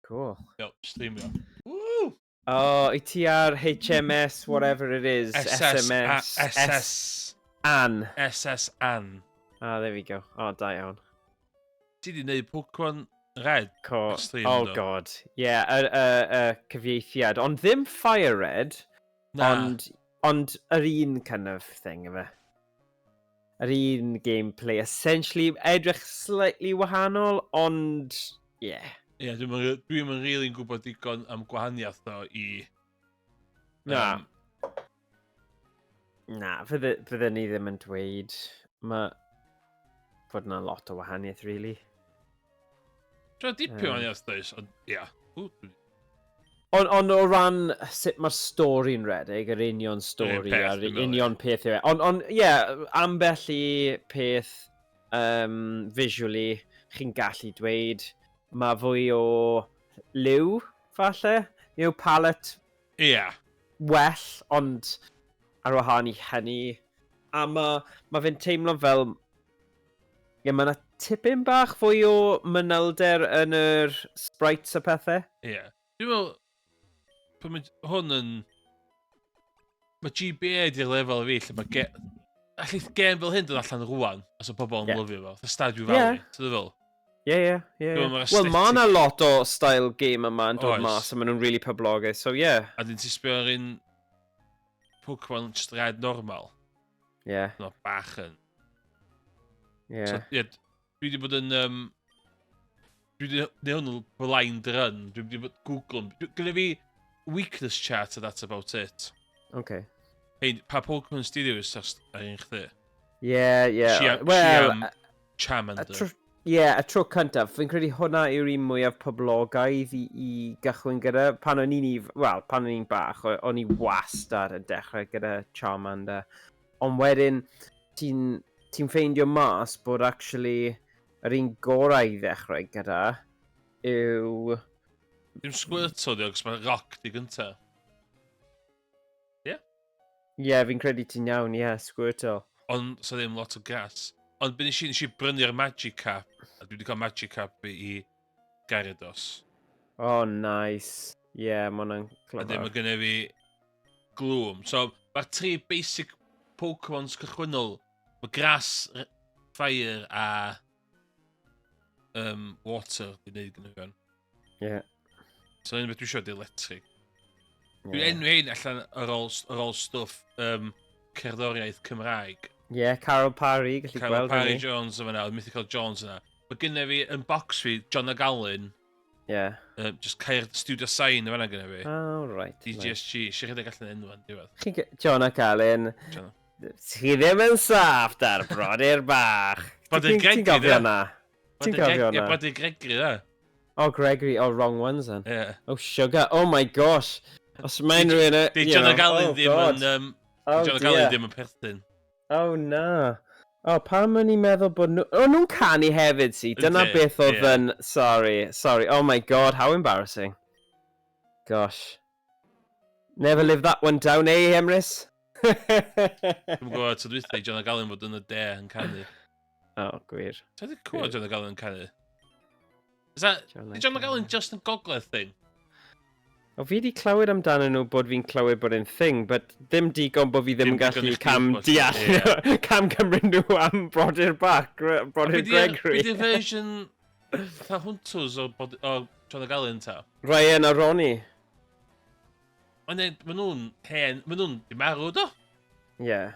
Cool. Iawn, streamio. Woo! Oh, i ti ar HMS, whatever it is. SS, SMS. SS, Ann. SS Ann. Ah, there we go. Oh, da iawn. Ti di wneud Pokemon Red? Co Ar stream, oh, do. God. Yeah, y, y, y cyfieithiad. Ond ddim Fire Red, Na. ond, ond yr un kind of thing, efe. Yr un gameplay. Essentially, edrych slightly wahanol, ond... Yeah. Ie, dwi'm yn dwi'm yn really'n gwybod digon am gwahaniaeth o i... Na. Na, fydde ni ddim yn dweud. Mae fod yna lot o wahaniaeth, really. Dwi'n dipyn o Yym. wahaniaeth, does, ond ia. Ww, Ond on, o ran sut mae'r stori'n redeg, yr union stori peth, a'r dwi'n meddwl, ie. union peth yw e. Ond, on, ie, yeah, ambell i peth visually, chi'n gallu dweud, mae fwy o liw, falle? You know, palette Ia. well, ond ar wahân i hynny. A mae ma fe'n teimlo fel... Ie, mae yna tipyn bach fwy o manylder yn yr sprites a pethau. Ie. Dwi'n meddwl, pan mae hwn yn... Mae GBA di'r lefel i fi lle mae... Ge... Allith gêm fel hyn dod allan rwan, os o pobl yn Ie. lyfio fo. The Stardew Ie. Valley, ti'n feddwl? Ie. Dwi'n meddwl ma'r Wel, mae yna aesthetic- lot o style game yma yn dod Oes. mas a maen nhw'n really poblogaidd, so yeah. A dyn ti'n sbio ar un Pokemon just red normal. No, bach yn. Yeah. So, ie, dwi wedi bod yn... Dwi wedi gwneud hwn yn blind run. Dwi wedi bod Google... Gyda fi weakness chart a that's about it. Okay. Hei, pa Pokemon Studio ys ar ar un chdi? Yeah. Wel... Wel, Charmander. y tro, yeah, y tro cyntaf, fi'n credu hwnna yw'r un mwyaf poblogaidd i gychwyn gyda. Pan o'n i'n, wel, pan o'n i'n bach, o'n i wastad yn dechrau gyda Charmander. Ond wedyn, ti'n ti ffeindio mas bod actually yr un gorau i ddechrau gyda yw Dim Squirtle di o, cos mae Rock di gynta. Ie? Yeah? Ie, yeah, fi'n credu ti'n iawn, ie, yeah, Squirtle. Ond so ddim lot o grass. Ond be nes i brynu'r Magikarp, a dwi wedi cael Magikarp fi i Gyarados. Oh, nice. Ie, yeah, mae hwnna'n clyfar. A dim mae gennym fi Gloom. So, mae'r tri basic Pokemons cychwynnol, mae Grass, Fire a Water di wneud gyda fi. Ie. Yeah. So, un beth dwi eisiau di electric. Yeah. Dwi'n enwi hein allan ar ôl, ar ôl stwff cerddoriaeth Cymraeg. Ie, yeah, Carol Parry, gallu Carol gweld Parry Jones yma na, Mythical Jones yna. Mae gynna fi yn box fi, John O'Gallin. Ie. Yeah. Just Caer Studio Sign yma gynna fi. Oh, right. DGSG, eisiau rhedeg allan enw yn diwedd. Chi'n John O'Gallin. John. Chi ddim yn saff dar brodyr bach. Brodyr Gregory, Ti'n gofio na? Ti'n gofio na? Brodyr Gregory, da. Oh, Gregory. Oh, wrong ones then. Yeah. Oh, sugar. Oh my gosh. Os mae'n rhywun... Di John O'Gallin ddim yn... Oh, John O'Gallin ddim yn perthyn. Oh, na. Oh, pam o'n i'n meddwl bod nhw... Oh, nhw'n canu hefyd, si. Dyna beth oedd yn... Sorry, sorry. Oh my God, how embarrassing. Gosh. Never live that one down, eh, Emrys? Dwi'n gwybod, tro dwytha i John O'Gallin fod yn y de yn canu. Oh, gwir. Ti'n wedi clywed John O'Gallin yn canu? Is that... John, John O'Gallin just yn gogledd thing? O, fi wedi clywed amdano nhw bod fi'n clywed bod e'n thing, but ddim digon bod fi ddim yn gallu cam deall, yeah. cam cymryd nhw am brodyr bach, brodyr Gregory. Be di version fatha hwntws o, bod, o John O'Gallin ta? Ryan a Ronnie. Ond maen nhw'n hen, maen nhw'n di marw do? Ie. Yeah.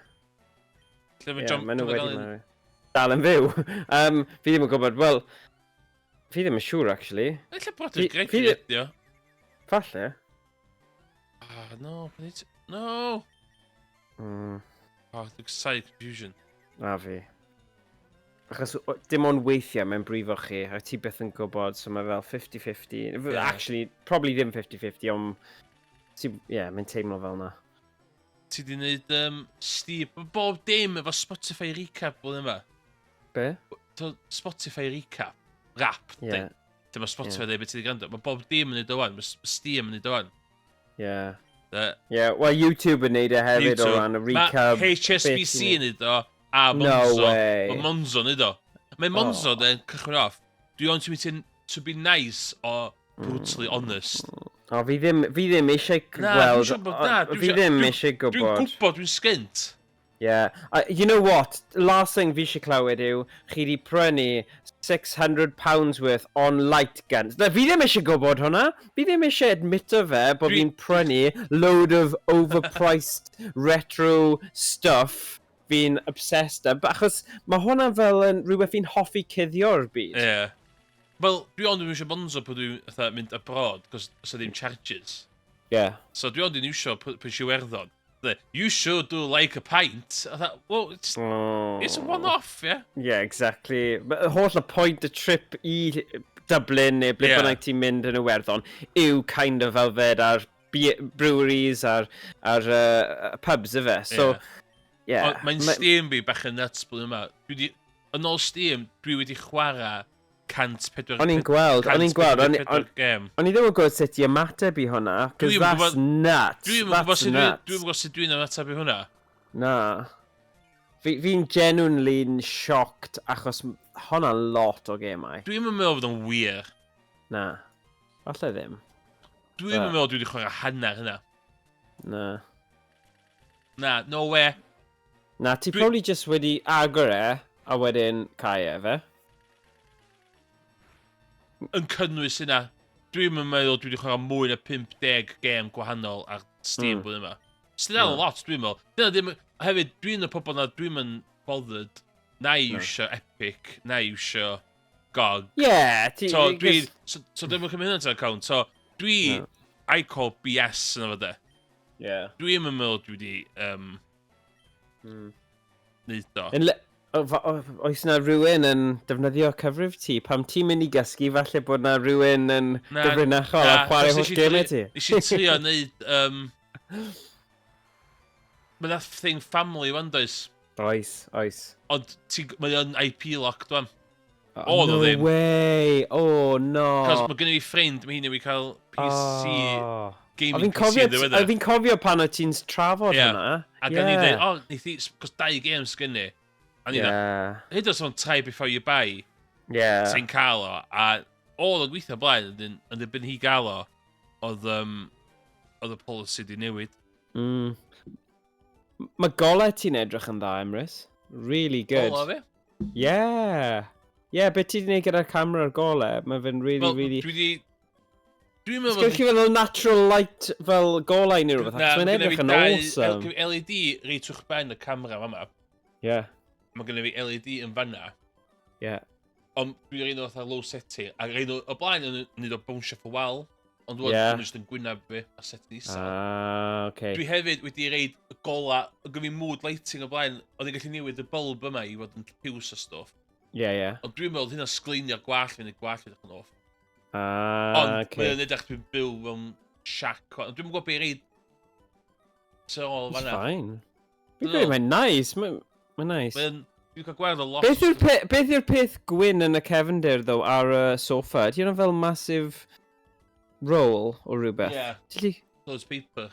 Lle mae John, yeah, maen nhw wedi marw. Dal yn fyw. Fi ddim yn gwybod, wel, fi ddim yn siŵr, actually. Ella brodyr Gregory ydi o. Falle. Ah, no, no. Oh, the side confusion. Na fi. Achos dim ond weithiau mae'n brifo chi, a ti byth yn gwybod, so mae fel 50-50. Yeah. Actually, probably ddim 50-50, ond... Ie, yeah, mae'n teimlo fel na. Ti di wneud Steve, bob dim efo Spotify recap blwyddyn yma. Be? So, Spotify recap. Rap, yeah. Lle mae Spotify yeah. dweud beth ti di gwrando. Mae bob dim yn neud o wan, mae Steam yn neud o wan. Yeah. Yeah, well, YouTube yn neud e hefyd o ran y recap. Mae HSBC yn neud o, a Monzo. No way. Mae Monzo yn neud o. Mae Monzo oh. yn cychwyn off. Do you want me to be nice or brutally honest? O, fi ddim eisiau gweld... Na, fi ddim eisiau gwybod. Dwi'n gwybod, dwi'n sgint. Yeah. You know what? Last thing fi eisiau clywed yw, chi di prynu £600 worth on light guns. Na, fi ddim eisiau gwybod hwnna. Fi ddim eisiau admito fe bod fi'n prynu load of overpriced retro stuff fi'n obsessed â. Achos mae hwnna fel yn rhywbeth fi'n hoffi cuddio'r byd. Yeah. Wel, dwi ond yn iwsio Monzo pan dwi'n fatha mynd abroad, cos oes ddim charges. Yeah. So dwi ond yn iwsio pan eisiau Iwerddon. You sure do like a pint. I thought, well, it's a one-off, yeah? Yeah, exactly. But holl y point y trip i Dublin neu ble bynnag ti'n mynd yn Iwerddon yw kind of fel fed ar breweries a'r ar, pubs, ife. So, yeah. Mae'n Steam fi bach yn nuts blwyddyn yma. Yn ôl Steam, dwi wedi chwarae 104. O'n i'n gweld, o'n i'n gweld, game. O'n i ddim yn gwybod sut i ymateb i hwnna, cos that's nuts. Dwi'n gwybod sut dwi'n ymateb i hwnna. Na. Fi'n genuinely shocked, achos hwnna'n lot o gemau. Dwi'n meddwl bod o'n wir. Na. Falle ddim. Dwi'n meddwl dwi wedi chwarae hanner hynna. Na. Na, no way. Na, ti probably just wedi agor e, a wedyn cau e, fe? Yn cynnwys hynna, dwi'n meddwl dwi wedi chwarae mwy na 50 gêm gwahanol ar Steam blwyddyn yma. Sydd mm. lot, dwi'n meddwl. Dyna ddim, hefyd, dwi'n y pobl na dwi'n mynd bothered na i iwsio Epic, na i iwsio GOG. Yeah, ti... So, dwi, so dwi'n cymryd hynna to account. So, dwi, no. I call BS yn efo de. Yeah. Dwi'n meddwl dwi wedi neud o. Oes na rhywun yn defnyddio cyfrif ti? Pam ti'n mynd i gysgu, falle bod na rhywun yn gyfrinachol a chwarae holl gemau ti? Nes i trio neud... Mae na thing family wan, does? Oes, oes. Ond mae o'n IP locked wan. Oh, Oedd o no ddim. way! Oh, no! Cos mae gen i fi ffrind, mae hi newydd cael PC, Oh. gaming Fi'n PC cofio, yn ddiweddar. a fi'n cofio pan o ti'n trafod Ie. hwnna. A gan i dweud, o, neith i, cos dau games gen i. A ni yeah. Yeah. Hyd os o'n try before you buy, Yeah. ti'n cael o. A oedd o'n gweithio blaen, yn dibyn hi gael o, oedd y policy di newid. Mae golau ti'n edrych yn dda, Emrys. Really good. Ola fi. Yeah. Yeah, beth ti wedi gwneud gyda'r camera'r golau, mae fe'n really, Wel, really. dwi di... Dwi'n meddwl. Sgwch chi fel natural light fel golau neu rhywbeth, Na, achos mae'n ma' gynna edrych fi yn awesome. Gynna fi LED reit uwch ben y camera fama. Mae gynna fi LED yn fanna. Ond dwi'n rhaid o fatha low setting. A rhaid o blaen yn neud o bounce off y wal. Ond dwi'n Ie. yeah. Just yn gwynab fi a setting isel. Ah, okay. Dwi hefyd wedi reid y gola, gynna fi mood lighting o blaen, oedd i'n gallu newid y bulb yma i fod yn piws a stwff. Yeah. Ond dwi'n meddwl hynna'n sgleinio'r gwallt fi, neu gwallt fi edrych yn off. Ah, Ond okay. mae'n edrych dwi'n byw mewn shack. Ond dwi'n gwybod beth i reid tu ôl It's fan'na. fine. Fi'n Dwi credu mae'n nice. Mae'n nice. Dwi'n cael gweld o lot. Beth yw'r peth gwyn yn y cefndir, though, ar y sofa? Ydy hwnna fel massive roll o rhywbeth? Yeah, Ti'n close paper.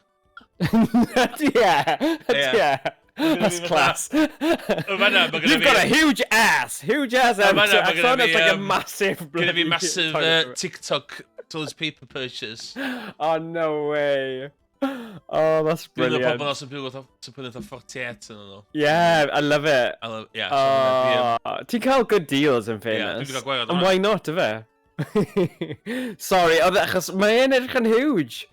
Yeah. Yeah. That's class. Fan'na, ma' gynna You've got a huge ass! Huge ass, Yn fan'na, Emrys. ma' I gynna found fi, it's like a massive Gyda fi bloody massive toilet paper. TikTok toilet paper purchase. Oh, no way. Oh, that's Dwi'n meddwl brilliant. pobl sy'n byw sy'n prynu fatha 48 yn nhw. Yeah, I love it. I love, yeah, so hwnna Oh, ti'n cael good deals in Ie, fairness. dwi 'di cael gwared And hwnna. why not, ife? Sorry, oedd e, achos mae e'n edrych yn huge.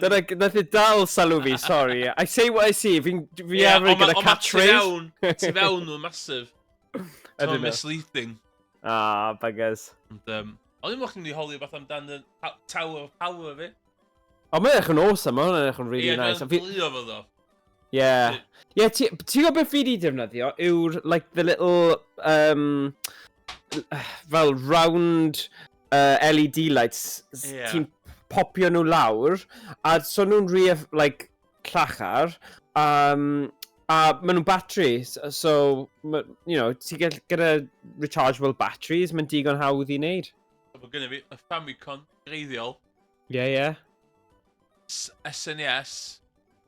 Dyna, nath e dal sylw fi, sorry. I say what I see, fi Ie, arfer ond gyda ond ma' tu catchphrase. fewn, tu fewn nhw'n massive. Ydyn Mae'n nhw. misleading. Ah, buggers. Ond, o'n i'n meddwl chdi'n mynd i holi beth amdan y Tower of Power fi. O, mae'n edrych yn awesome, mae hwnna'n edrych yn really Ie, nice. A dwi'n lyfio fo ddo. Yeah, ti'n gwybod beth fi di defnyddio? Yw'r, like, the little, fel round LED lights. Ti'n popio nhw lawr, a so nhw'n rhy, like, llachar, a maen nhw'n battery, so, ti'n gall, gyda rechargeable batteries, mae'n digon hawdd i wneud. Mae gynna fi y Famicom greiddiol, Yeah. SNES,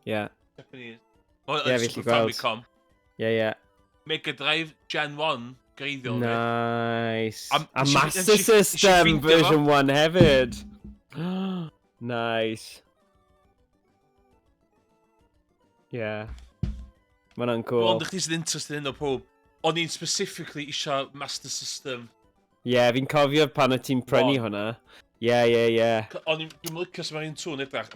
Japanese. O, Ie, fi Super gallu gweld. Famicom. Yeah. Mega Drive Gen 1 greiddiol fi. Nice. A Master nes i System ffeindio fo. version 1 hefyd. Nice. Yeah. Mae hwnna'n cool. Ond chdi sydd interested in o pob. O'n i'n specifically isio Master System. Yeah, fi'n cofio pan o ti'n prynu One. hwnna. Yeah. O'n i'n, dwi'n licio sut mae'r un two yn edrych.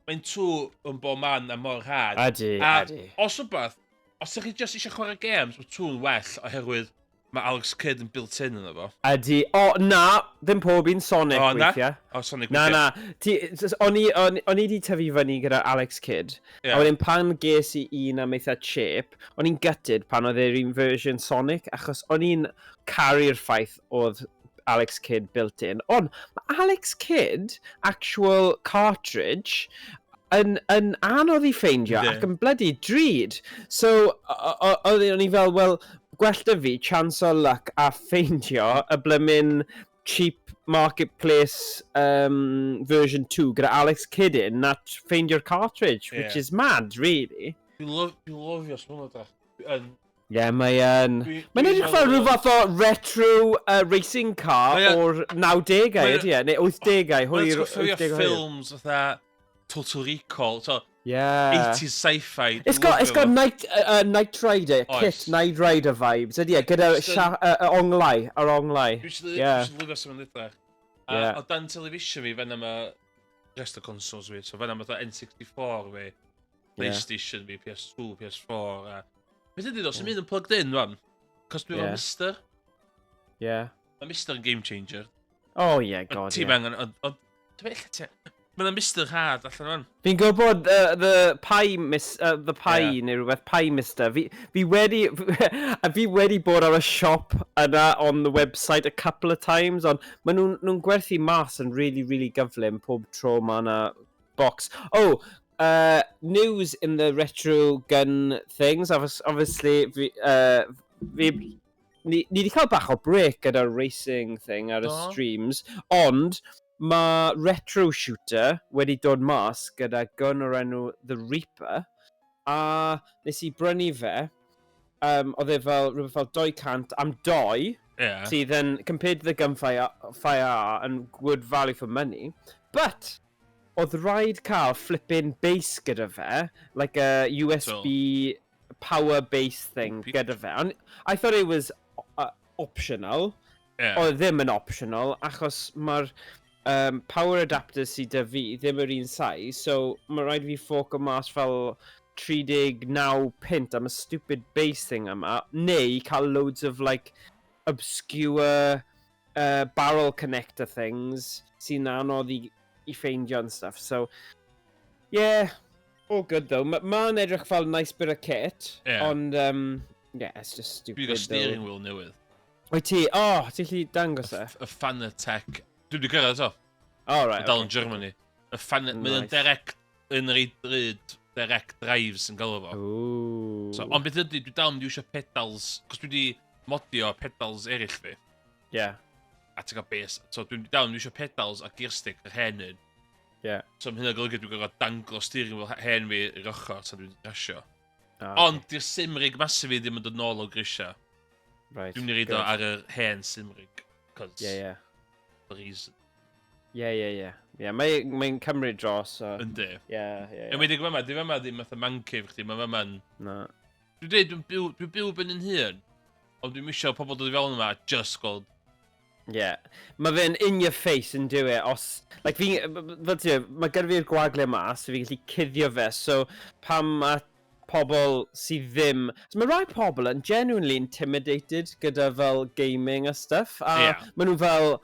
Mae'n two yn bob man a mor rhad. Adi, A adi. os wbath, os ydych chi just eisiau chwarae games, mae two yn well oherwydd mae Alex Kidd yn built in yno fo. Adi. O, na, ddim pob un Sonic O, na? weithiau. O, Sonic Na, weithiau. na. O'n i di tyfu fyny gyda Alex Kidd. Ie. A wedyn pan ges i un am eitha cheap, o'n i'n gutted pan oedd e'r un version Sonic, achos o'n i'n caru'r ffaith oedd Alex Kidd built in. Ond mae Alex Kidd, actual cartridge, yn anodd i ffeindio Yndi. ac yn bloody drud. So, o'n i fel, wel, gwell 'da fi chance o luck a ffeindio y blymyn cheap marketplace version 2 gyda Alex Kidd in na ffeindio'r cartridge, which is mad, really. Dwi'n lyfio swn nhw'n edrych. Yeah, mae yn. Mae'n Dwi'n edrych fel rhyw meddwl- fath o retro racing car o'r 90au, ydy e? Neu 80au, Mae'n hwyr atgoffa fi o 80au hwyr. ffilms fatha Total Recall, so 80s sci-fi. It's got Knight Rider, Oes. Kit Knight Rider vibes, ydy e? Gyda onglau, yr onglau. Dwi'n lyfio sut mae'n edrych. A o dan television fi, fan'na ma rest of consoles fi, so fan'na ma fatha N64 fi, PlayStation fi, PS2, PS4, a... Beth ydy ddo, sy'n mynd yn plugged in, rwan? Cos dwi'n efo MiSTer. Mae MiSTer yn game changer. Oh yeah, Ond God, Ti'n yeah. angen, ond ti'n ella mae 'na MiSTer rhad allan rwan. Fi'n gwybod the Pi neu rhywbeth, Pi MiSTer. A fi wedi bod ar y siop yna on the website a couple of times, ond maen nhw'n nhw gwerthu mas yn really, really gyflym pob tro mae yna box. Oh, news in the retro gun things. Obviously, fi Ni wedi cael bach o break gyda'r racing thing ar y streams, ond mae Retro Shooter wedi dod mas gyda gun o'r enw The Reaper, a nes i brynu fe, oedd e fel rhywbeth fel 200 am doi, sydd yn, compared to the Gunfire Fire R, yn good value for money, but oedd rhaid cael flipping base gyda fe, like a USB power base thing gyda fe. Ond I thought it was optional. Oedd ddim yn optional, achos mae'r power adapter sydd 'da fi ddim yr un size, so mae rhaid fi fforco mas fel 39 punt am y stupid base thing yma, neu cael loads of like obscure barrel connector things sy'n anodd i ffeindio and stuff. So, yeah, all good though. Mae'n ma edrych fel nice bit of kit, ond yeah, it's just stupid Dwi gael though. steering wheel newydd. Wyt ti? Oh, ti'n gallu dangos e? Y Fanatec. Dwi wedi gyrraedd eto. Oh, right, Dal yn okay. Germany. Y Fan... Mae'n direct, yn rei drud, direct drives yn gael fo. Ooh. So, ond beth ydy, dwi dal yn mynd i iwsio pedals, cos dwi wedi modio pedals eraill fi, a ti'n cael base. So dwi'n dal yn mynd i iwsio pedals a gear stick yr hen un. So mae hynna'n golygu dwi'n gorfod danglo steering wheel hen fi i'r ochr tan dwi'n rasio. Ah, Ond di'r sim rig massive fi ddim yn dod nôl o grisia. Dwi'n mynd i reid o ar yr hen sim rig. Cos the reason. Yeah. Mae'n mae cymryd dros, so. Yndi. Yeah. Yn wedi yma, di fama ddim fatha man cave chdi, mae fama'n. Na. Dwi'n dweud, dwi'n byw ben yn hun, ond dwi'n misio pobl dod i fewn yma a just gweld. Yeah. Mae fe'n in your face yn dyw e, os. Like, fi, fel ti, mae gyda fi'r gwagle yma, so fi'n gallu cuddio fe, so pam mae pobl sydd ddim. So mae rai pobl yn genuinely intimidated gyda fel gaming a stuff, a maen nhw fel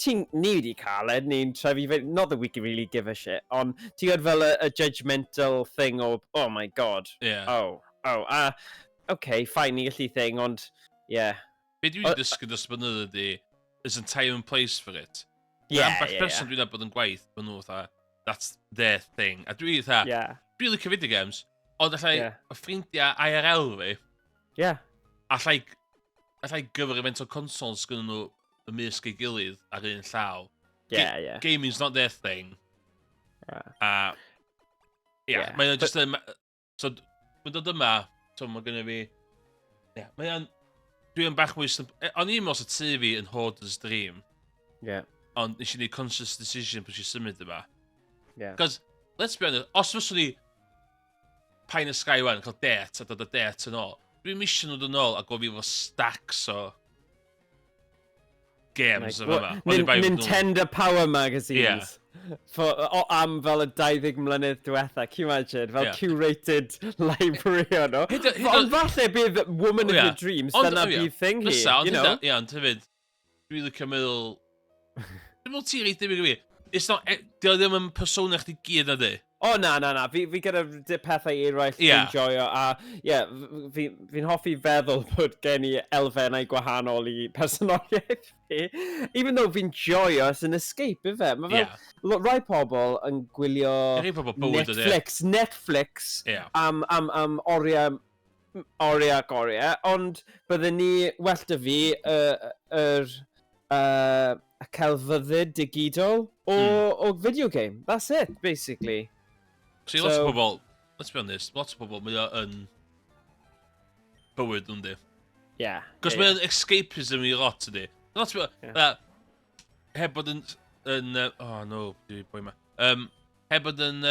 ti'n, ni wedi cael e, ni'n trefu fe, not that we can really give a shit, ond ti'n gwybod fel y judgmental thing o, "Oh my God, oh, a, okay, fine, ni gallu thing," ond, yeah. Be dwi wedi dysgu dros y blynyddoedd ydy, there's a time and place for it. Ambell person dwi'n nabod yn gwaith, maen nhw fatha, that's their thing. A dwi fatha, dwi'n licio video games, ond allai, y ffrindiau IRL fi, allai gyfer event o consoles gyda nhw ymysg ei gilydd ar un llaw. Gaming's not their thing. A, yeah, mae'n just yn. So, mae'n dod yma, so mae gynnu fi. Yeah, mae o'n. Dwi'n bach mwy. O'n i'n meddwl sa tŷ fi yn hoarder's dream, ond nes i wneud conscious decision pan i symud yma. Because, let's be honest, os fyswn ni pie in the sky wan, cael date a dod o date yn ôl, dwi'n misio nhw dod yn ôl a gweld fi efo stacks o games Like, o what- yma. Oni bai fod nhw- Nintendo Power Magazines. For, o, am fel y 20 mlynedd diwetha, can you imagine? Fel curated library o nhw. Hyd Ond falle bydd Woman of Your Dreams, dyna bydd thing hi, Fysa, ond you know? Ie, ond hefyd, dwi'n licio meddwl. Dwi'n meddwl ti reit debyg i fi. It's not, di o ddim yn persona chdi gyd na di. O, na, na, na. Fi gyda pethau eraill dwi'n joio. A, ie, yeah, fi'n hoffi feddwl bod gen i elfennau gwahanol i personoliaeth fi. Even though fi'n joio, it's an escape, ife? Mae fel, rai pobl yn gwylio Rhai pobl bywyd ydi. Netflix am oriau, oriau ac oriau, ond bydden ni, well 'da fi, yr y celfyddyd digidol o video game. That's it, basically. So, i lot o pobl, let's be honest, lot o pobl, mae o yn bywyd nhw'n di. Cos mae o'n escapism i lot ydi. Lot o heb bod yn, oh no, dwi boi ma. Heb bod yn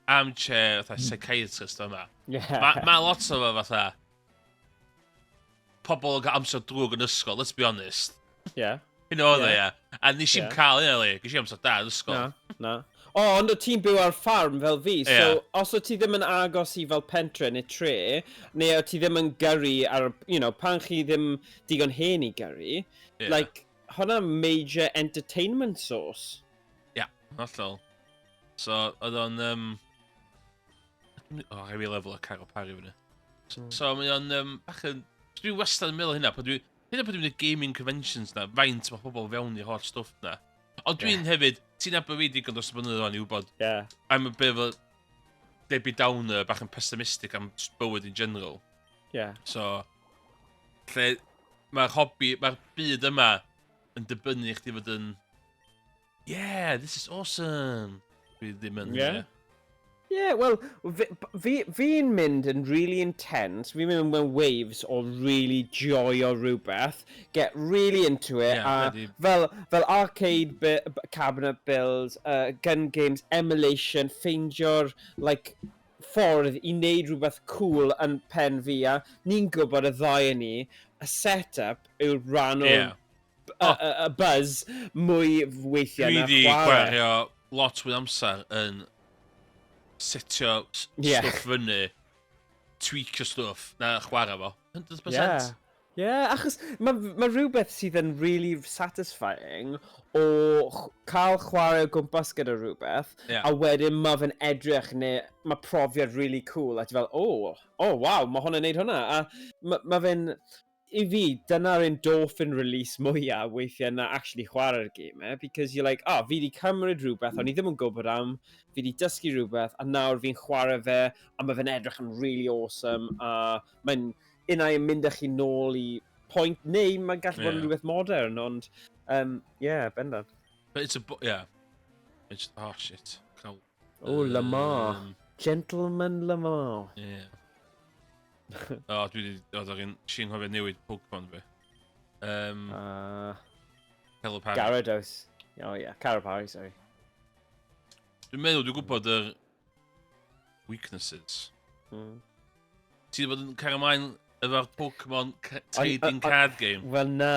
armchair fatha psychiatrist yma. Mae ma lot o fo fatha pobl yn cael amser drwg yn ysgol, let's be honest. Hyn oedd e, ia. A nes i'm cael hynna, li. Ges i amser da yn ysgol. Na, na. O, ond o ti'n byw ar ffarm fel fi, so os o ti ddim yn agos i fel pentre neu tre, neu o ti ddim yn gyrru ar, pan chi ddim digon hen i gyrru, like, hwnna major entertainment source. Ia, hollol. So, oedd o'n. O, rhaid fi lefel o Caryl Parry fyny. So, so mae o'n bach yn. Dwi wastad yn meddwl hynna, pan dwi. Hynna pan dwi'n mynd i gaming conventions na, faint mae pobl fewn i'r holl stwff na. Ond dwi'n hefyd, ti'n nabod fi digon dros y blynyddoedd o'n i wybod, I'm a bit of a Debbie Downer, bach yn pessimistic am just bywyd in general. So, lle. Mae'r hobi, mae'r byd yma yn dibynnu i chdi fod yn, "Yeah, this is awesome." Dwi ddim yn. Yeah. Yeah, wel, fi'n mynd yn really intense. Fi'n mynd mewn waves o really joio rhywbeth. Get really into it. Yeah, a fel arcade cabinet builds, gun games, emulation, ffeindio'r, like, ffordd i wneud rhywbeth cool yn pen fi. A ni'n gwybod y ddau yn ni, y setup yw'r rhan o'r y buzz mwy weithiau Dwi na di chwarae. gwario lot fwy o amser yn setio stwff fyny, tweakio stwff, na chwarae fo. 100%. Yeah, achos mae ma rhywbeth sydd yn really satisfying o cael chwarae o gwmpas gyda rhywbeth, a wedyn mae fe'n edrych neu mae profiad really cool, a ti fel, Oh, wow, mae hwnna'n neud hwnna." A mae ma fe'n, i fi, dyna'r endorphin release mwyaf weithiau na actually chwarae'r game, eh? Because you're like, "Oh, fi di cymryd rhywbeth o'n i ddim yn gwybod am, fi di dysgu rhywbeth, a nawr fi'n chwarae fe, a mae fe'n edrych yn really awesome," a mae'n unai yn mynd â chi nôl i point, neu mae'n gallu bod yn rhywbeth modern, ond, yeah, bendant. But it's a, yeah. It's, oh shit. Cael, Oh, Lamar. Gentleman Lamar. Yeah. O, dwi wedi, o, dwi'n si'n nghofio newid Pokemon fi. Calipari. Gyarados. Oh yeah, Calipari, sorry. Dwi'n meddwl dwi'n gwybod yr weaknesses. Ti wedi bod yn cario ymlaen efo'r Pokemon trading card game? Wel na,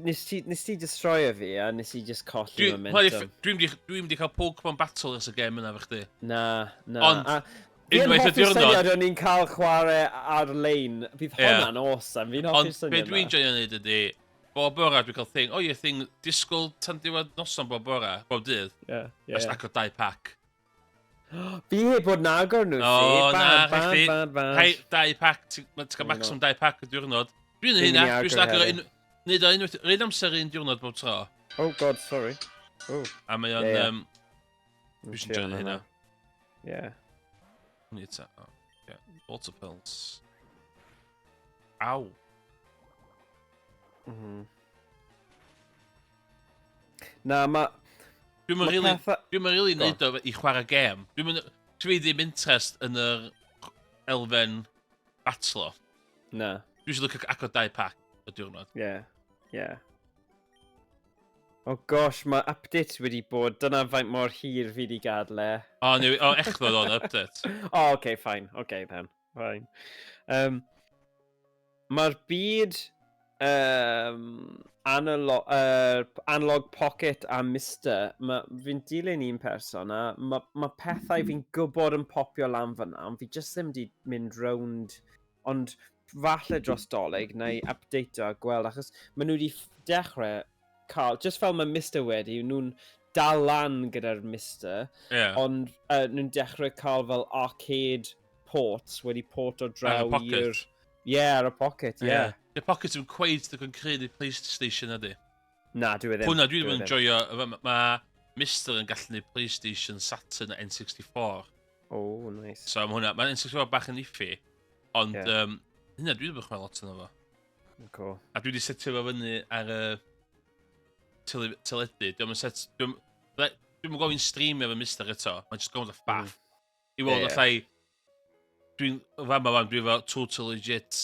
nes ti destroyo fi a nes i just colli momentum. Dwi'n mynd i cael Pokemon Battle ers y game yna fo chdi. Na. Ond, A fi'n unwaith y hoffi'r diwrnod syniad o'n i'n cael chwarae ar-lein. Bydd hwnna'n awesome. Fi'n hoffi'r Ond be syniad dwi'n yna. joio neud ydy, bob bora dwi'n cael thing, oh ie, thing, disgwyl tan diwedd noson bob bora, bob dydd, yeah. Just agor dau pack. Fi heb bod yn agor nhw, O, si. na, Bad, bad, chdi. bad, bad. Hai, dau pack, ti'n cael Dwi'n maximum dau pack y diwrnod. Dwi'n Dwi'n neud hynna, mynd i dwi'n just agor agor heddi. un, neud o unwaith, yr un amser un diwrnod bob tro. Oh God, sorry. Oh. A mae o'n, Ie, ie. Dwi eisiau joio hynna. Yeah. Ni ta, oh, yeah. Water pills. Aw. Na, ma Dwi'n ma really, pethau dwi'n really Go on. neud o i chwarae gêm. Dwi ddim interest yn yr elfen batlo. Na. Dwi eisiau licio agor dau pack y diwrnod. Yeah. Oh gosh, mae updates wedi bod. Dyna faint mor hir fi wedi gadw e. O, oh, o, echddodd o'n update. Oh, okay, fine. Okay, then. Fine. Mae'r byd analog Pocket a Mister, fi'n dilyn un person a mae ma pethau fi'n gwybod yn popio lan fyna, ond fi just ddim wedi mynd rownd. Ond falle dros Dolig, na i update a gweld, achos maen nhw wedi dechrau cael, just fel mae Mister wedi, nhw'n dal lan gyda'r Mister, ond nhw'n dechrau cael fel arcade ports wedi port o Ar y draw Pocket. i'r. Yeah, ar y Pocket, yeah. The Pocket yn cweith ddigon cryf i PlayStation ydy. Na, dwi e ddim. Hwna dwi Dwi ddim yn e ddim. joio, mae Mister yn gallu neud PlayStation, Saturn a N64. Oh, nice. So mae hwnna, mae N64 bach yn iffy, ond hynna dwi ddim yn chwarae lot yno fo. Cool. A dwi wedi setio fo fyny ar y teledu. Dwi'n set... Dwi'n gofyn streamio efo Mister eto. Mae'n just gofyn o faff. I weld allai. Dwi'n... Fama fan, dwi efo total legit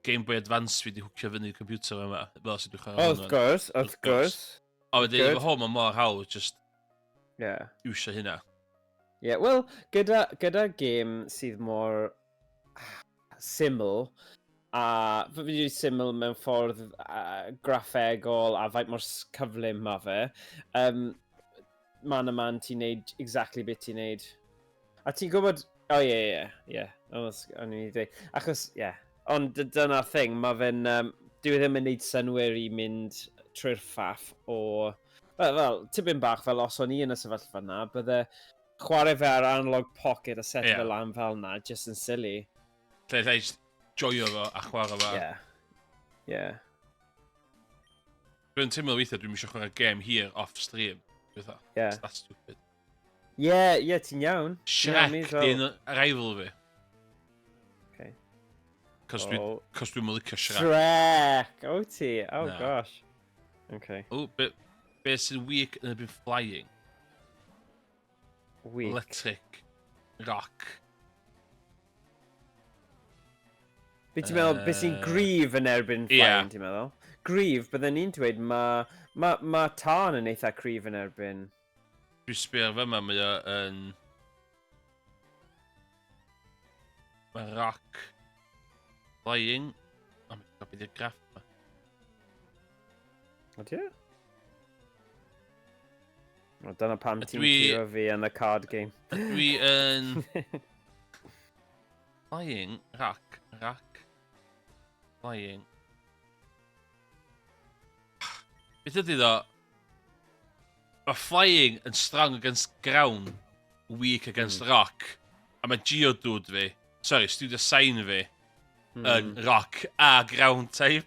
Game Boy Advance fi wedi hwcio fyny i'r computer yma. Fel sydd dwi'n chwarae Oh, hwnnw. wrth gwrs, wrth Wrth gwrs. gwrs. A wedyn, Good. efo hwn, mae mor hawdd, just iwsio hynna. Yeah, wel, gyda game sydd mor syml, a fi wedi dweud syml mewn ffordd graffegol a faint mor cyflym ma fe, man a man ti'n neud exactly beth ti'n neud. A ti'n gwybod. Oh, ie. O'n i'n dweud. Achos, ie. Yeah. Ond dyna'r thing, mae fe'n... dyw e ddim yn neud synwyr i mynd trwy'r faff o. Fel, tipyn bach fel os o'n i yn y sefyllfa yna, bydde chwarae fe ar analog Pocket a set fe lan fel na, just yn silly. Lle just joio fo a chwarae fo. Yeah. Dwi'n teimlo weithiau dwi'n eisiau chwarae game hir off stream. Dwi'n fatha, "That's stupid." Yeah, ti'n iawn. Shrek me as well. di'n rival fi. Okay. Cos dwi'n Oh. cos dwi'n licio Shrek. Shrek! O ti? Oh Na. gosh. Okay. O, be, be sy'n weak yn erbyn flying? Weak. Electric. Rock. Be ti'n meddwl, be sy'n gryf yn erbyn Ie. flying, ti'n meddwl? Gryf, bydden ni'n dweud, mae ma, ma tân yn eitha cryf yn erbyn. Dwi'n sbio ar fyma, mae o yn... Mae rock. Flying. O, my god, beth yw'r graff yma? Ydy e? O, dyna pam ti'n curo fi yn y card game. Dwi yn... Flying, rock, rock, flying. Beth ydy ddo? Mae flying yn strong against ground, weak against rock. A mae Geodude fi, sorry, Studio Sign fi, yn rock a ground type.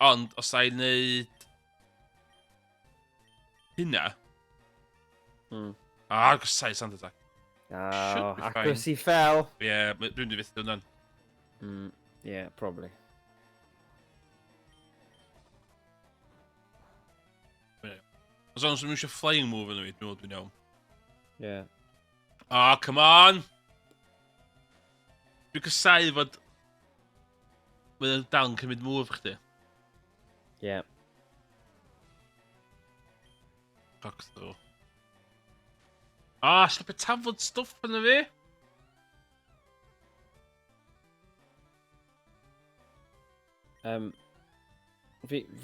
Ond os a i wneud hynna... Ah, gosau sand attack. Oh, Should be fine. accuracy fell. Ie, yeah, dwi'n mynd i fyth hwnna'n. Yeah, probably. Os o'n eisiau flying move yn fi, dwi'n meddwl dwi'n iawn. Yeah. Ah, come on! Dwi'n cysau fod... Mae'n dal yn cymryd move chdi. Yeah. Rock throw. Ah, slipio tafod stwff yn y fi!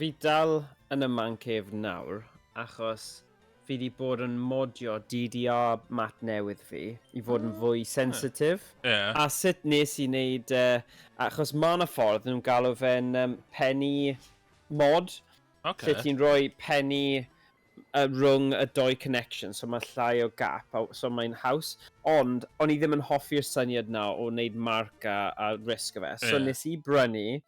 Fi dal yn y man cave nawr, achos fi di bod yn modio DDR mat newydd fi i fod yn fwy sensitif. A sut nes i wneud, achos ma' 'na ffordd nhw'n galw fe'n penny mod, lle ti'n rhoi penny rhwng y doi connection, so mae llai o gap, so mae'n haws. Ond, o'n i ddim yn hoffi'r syniad na o wneud mark a risk o fe. So nes i brynu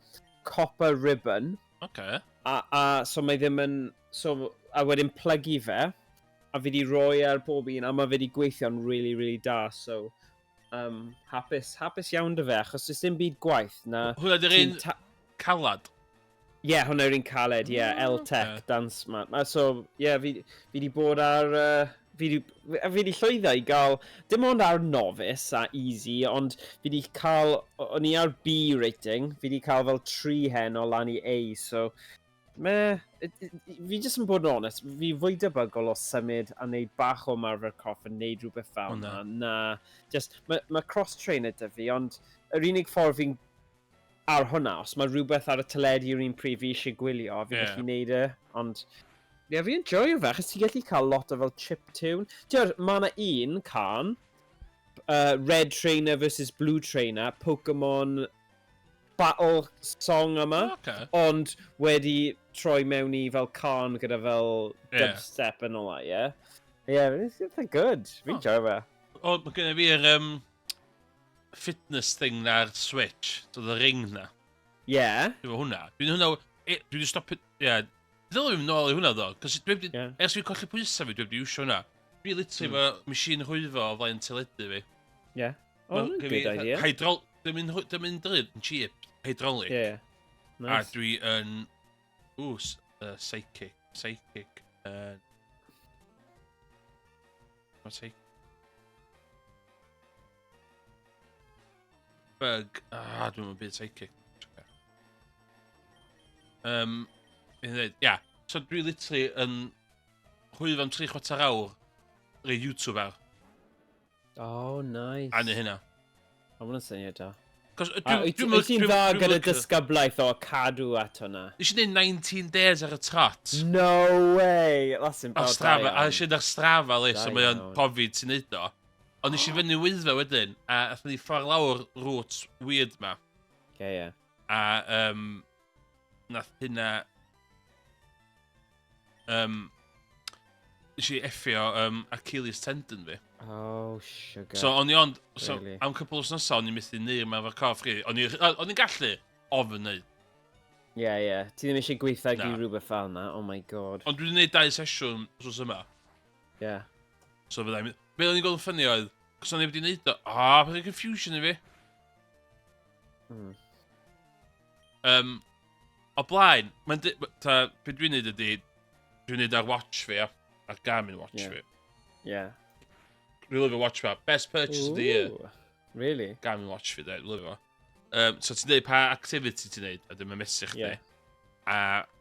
copper ribbon. A so mae ddim yn... So, a wedyn plygu fe, a fi di roi ar bob un, a mae fe di gweithio'n really, really da, so... Hapus iawn dy fe, achos does dim byd gwaith na... Hwnna di'r ti'n un calad? Ie, yeah, hwnna yw'r un caled, ie, yeah, L-Tech Dance Mat. So, ie, yeah, fi di bod ar... Fi di llwyddo i gael, dim ond ar novice a easy, ond fi di cael, o'n i ar B rating, fi di cael fel 3 hen o lan i A, so... Fi jyst yn bod yn honest, fi fwy debygol o symud a wneud bach o ymarfer corff a wneud rhywbeth fel O, na. na. Na, just, mae cross-trainer 'da fi, ond yr unig ffordd fi'n ar hwnna, os mae rhywbeth ar y teledu yr un pryd fi eisiau gwylio, fi'n gallu wneud e, ond... Ie, yeah, fi'n enjoyo fe, achos ti'n gallu cael lot o fel chip tune. Ti'n mae yna un can, Red Trainer versus Blue Trainer, Pokemon Battle song yma, ond wedi troi mewn i fel can gyda fel dubstep and all that, yeah? Yeah, it's eitha good. Fi'n joio fe. O, mae gennym fi'r fitness thing na'r Switch, so the ring na. Dwi'n efo hwnna. Dwi'n hwnna... Dwi wedi stopio... Ie. Yeah. Ddylwn i fynd nôl i hwnna ddo. Cos dwi wedi... Ers fi colli pwysau fi, dwi wedi iwsio hwnna. Dwi literally efo machine rhwyfo o flaen teledu fi. Oh, Ma' good gen fi idea. Hydrol... Dim yn drud, yn cheap. Hydraulic. A dwi yn... Ww, psychic. Psychic. Ma' psychic. Bug. Ah, dwi'n mynd byd psychic. Fi'n dweud, ia. So dwi literally yn rhwyfo am 3/4 awr rei YouTube ar. Oh, nice. A neu hynna. O, hwnna'n syniad da. Cos A wyt ti'n dda gyda disgyblaeth o cadw at hwnna? Nes i wneud 19 days ar y trot. No way! That's in Ar Strava, a nes i ar Strava, le, so Da mae o'n iawn. profi ti'n neud o. Ond nes i fyny Wyddfa wedyn, a athon ni ffordd lawr route weird ma. Ie, ie. A nath hynna... Nes i effio Achilles tendon fi. Oh, sugar. So o'n i ond, so, Really? am cwpl o wythnosau o'n i methu neud yma efo'r corff chi. O'n i'n gallu ofyn neud. Ie, ie. Ti ddim eisiau gweithio Na. i rhywbeth fel yna. Oh my god. Ond dwi wedi gwneud dau sesiwn wsos yma. So fyddai'n... Be o'n i'n gweld yn ffynnu oedd, cos o'n i wedi gwneud o, peth confusion i fi. O blaen, mae'n ta, be dwi'n neud ydy, dwi'n neud ar watch fi, ia, ar Garmin watch fi. Dwi'n lyfio watch fi. Best purchase of the year. Ooh, really? Garmin watch fi, de, dwi'n lyfio fo. So ti'n deud pa activity ti'n neud, a dwi'n mesur chdi. A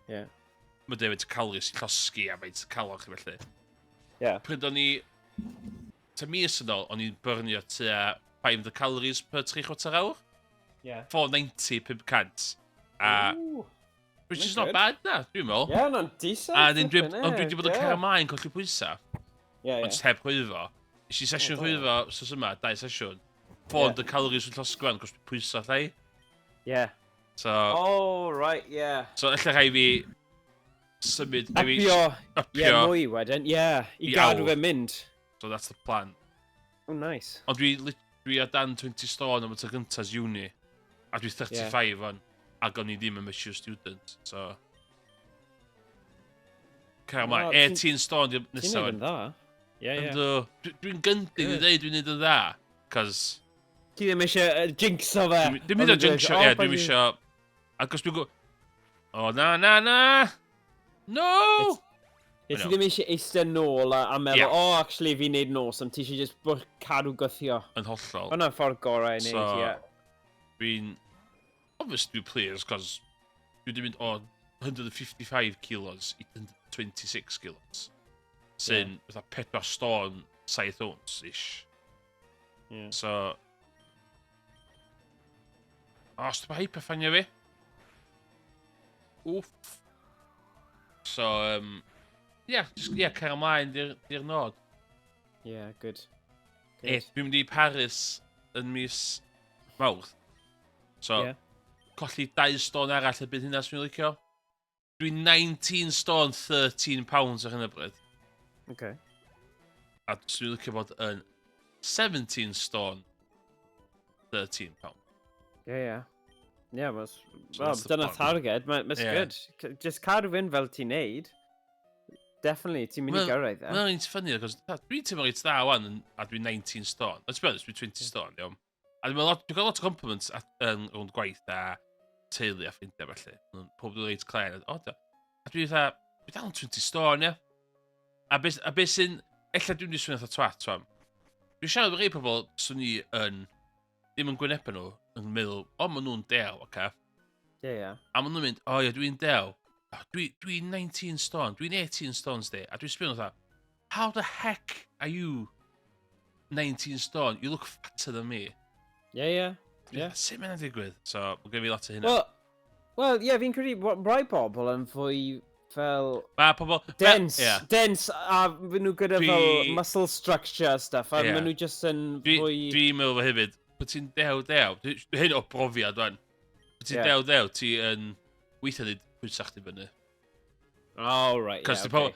mae'n deud faint o calories sy'n llosgi a faint o calor chi felly. Pryd o'n i, ta mis yn ôl, o'n i'n burnio tua 500 calories per 3 chwarter awr. 490, 500. A, Ooh. which is Not not good. bad na, dwi'n meddwl. Yeah, na'n decent. A dyn dwi, flipping ond dwi heck, wedi bod yn cario ymlaen colli pwysau, ond just heb rhwyfo. Nes i sesiwn O, da. rhwyfo, wsos yma, dau sesiwn. 400 calories yn llosgi wan, cos dwi'n pwysau llai. So, Oh, right, yeah. so ella rhaid fi symud, rhaid fi Upio, upio. yeah, mwy wedyn, yeah, i I gadw awr. fe mynd. So that's the plan. Oh, nice. Ond dwi ar dan 20 stone am y tro gyntaf ers uni. A dwi 35 on. Ac o'n i ddim yn mature student, so cario ymlaen. O, ti'n- 18 stone di'r Ti'n nesaf. neud yn dda. Yeah. Yndw. Dwi'n gyndyn i Good. ddeud dwi'n neud yn dda. Cos Ti ddim eisiau jinxo fe. Dwi'n mynd o jinxo, ie, dwi'n eisiau. Ac os dwi'n O, na, na, na! No! Ie, I ti know. ddim eisiau eistedd nôl a meddwl, Yeah. "Oh, actually, fi'n neud yn awesome." Ti eisiau just cadw gwthio. Yn hollol. Hwna'n ffordd gorau i neud, So, ie. Dwi'n obviously dwi'n pleased, cos dwi wedi mynd o 155 kilos i 126 kilos. Sy'n fatha 4 stone 7 ounce-ish. So, o, stop hyperfanio fi. Wff. So, yeah, just, yeah, cael ymlaen di'r nod. Yeah, good. E, dwi'n mynd i Paris yn mis Mawrth. So, colli 2 stone arall y byd hynna sy'n licio. Dwi'n 19 stone 13 pounds ar hyn o bryd. A dwi'n licio bod yn 17 stone 13 pounds. Yeah, well, So well that's the dyna plan. targed, mae'n good. Just cadw fynd fel ti'n neud. Definitely, ti'n mynd i gyrraedd e. Mae'n un funny, achos dwi'n teimlo reit dda wan, a dwi'n 19 stone. Let's be honest, dwi'n 20 stone, iawn. A dwi'n cael lot o compliments yn rownd gwaith a teulu a ffrindiau felly. Pob dwi'n reit clen. O, da. A dwi'n fatha, dwi dal yn 20 stone, ie. A be sy'n, ella dwi'n mynd i swnio fatha twat, wan. Dwi'n siarad efo rhai pobl swn i yn, ddim yn gwynebau nhw, yn meddwl, "O, maen nhw'n dew, oce." Ie, ie. A maen nhw'n mynd, "O ie, dwi'n dew. O, dwi 19 stone, dwi'n 18 stones di." A dwi'n sbio nhw fatha, "How the heck are you 19 stone? You look fatter than me." Ie. Dwi'n fatha, "Sut mae'n digwydd?" So, mae gen fi lot o hynna. Well, ie, fi'n credu rai bobl yn fwy fel Mae pobl dense, dense, a fy nhw gyda fel muscle structure a stuff, a maen nhw just yn fwy. Dwi'n meddwl fo hefyd, bod ti'n dew dew, hyn o brofiad wan, bod ti'n dew dew, ti yn weithio nid pwysau chdi fyny. Oh, right, Cos yeah, di okay.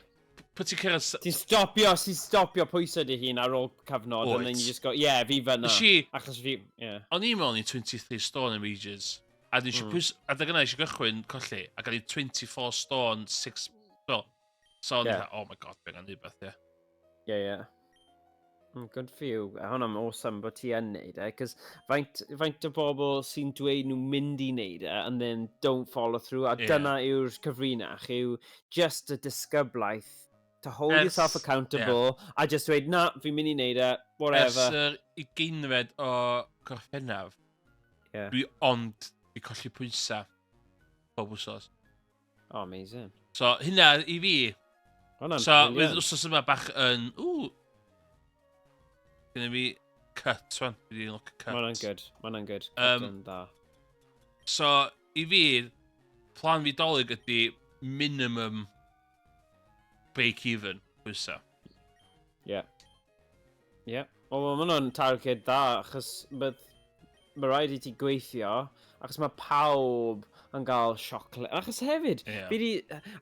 Pwy ti'n cyrraedd Ti'n stopio pwysau dy hun ar ôl cyfnod, and then you Wyt. just go, "Yeah, fi fyna." Achos fi, yeah. O'n i'n meddwl o'n i 23 stone am ages. A dwi'n pwys, a dyna eisiau gychwyn colli, a gael i 24 stone, 6, well, so o'n i fatha, "Oh my God, fe'n neud beth," ie. Yeah. Good for you. A hwnna'n awesome bod ti yn neud e, cos faint o bobl sy'n dweud nhw'n mynd i neud e, and then don't follow through, a dyna yw'r cyfrinach, yw just y disgyblaeth to hold yourself accountable, a just dweud, "Na, fi'n mynd i neud e, Ers whatever." yr 20fed o Gorffennaf, dwi ond i colli pwysau bob wsos. Oh, amazing. So, hynna i fi. Hwnna'n So, fydd brilliant. wsos yma bach yn, ww, gynna fi cut, wan. Fi di look cut. Ma' hwnna'n good. Ma' hwnna'n good. Cut yn dda. So, i fi, plan fi Dolig ydy minimum break even pwysau. Yeah. Wel, ma' hwnna'n targed dda, achos mae rhaid i ti gweithio, achos mae pawb yn gael siocled. Achos hefyd, fi di,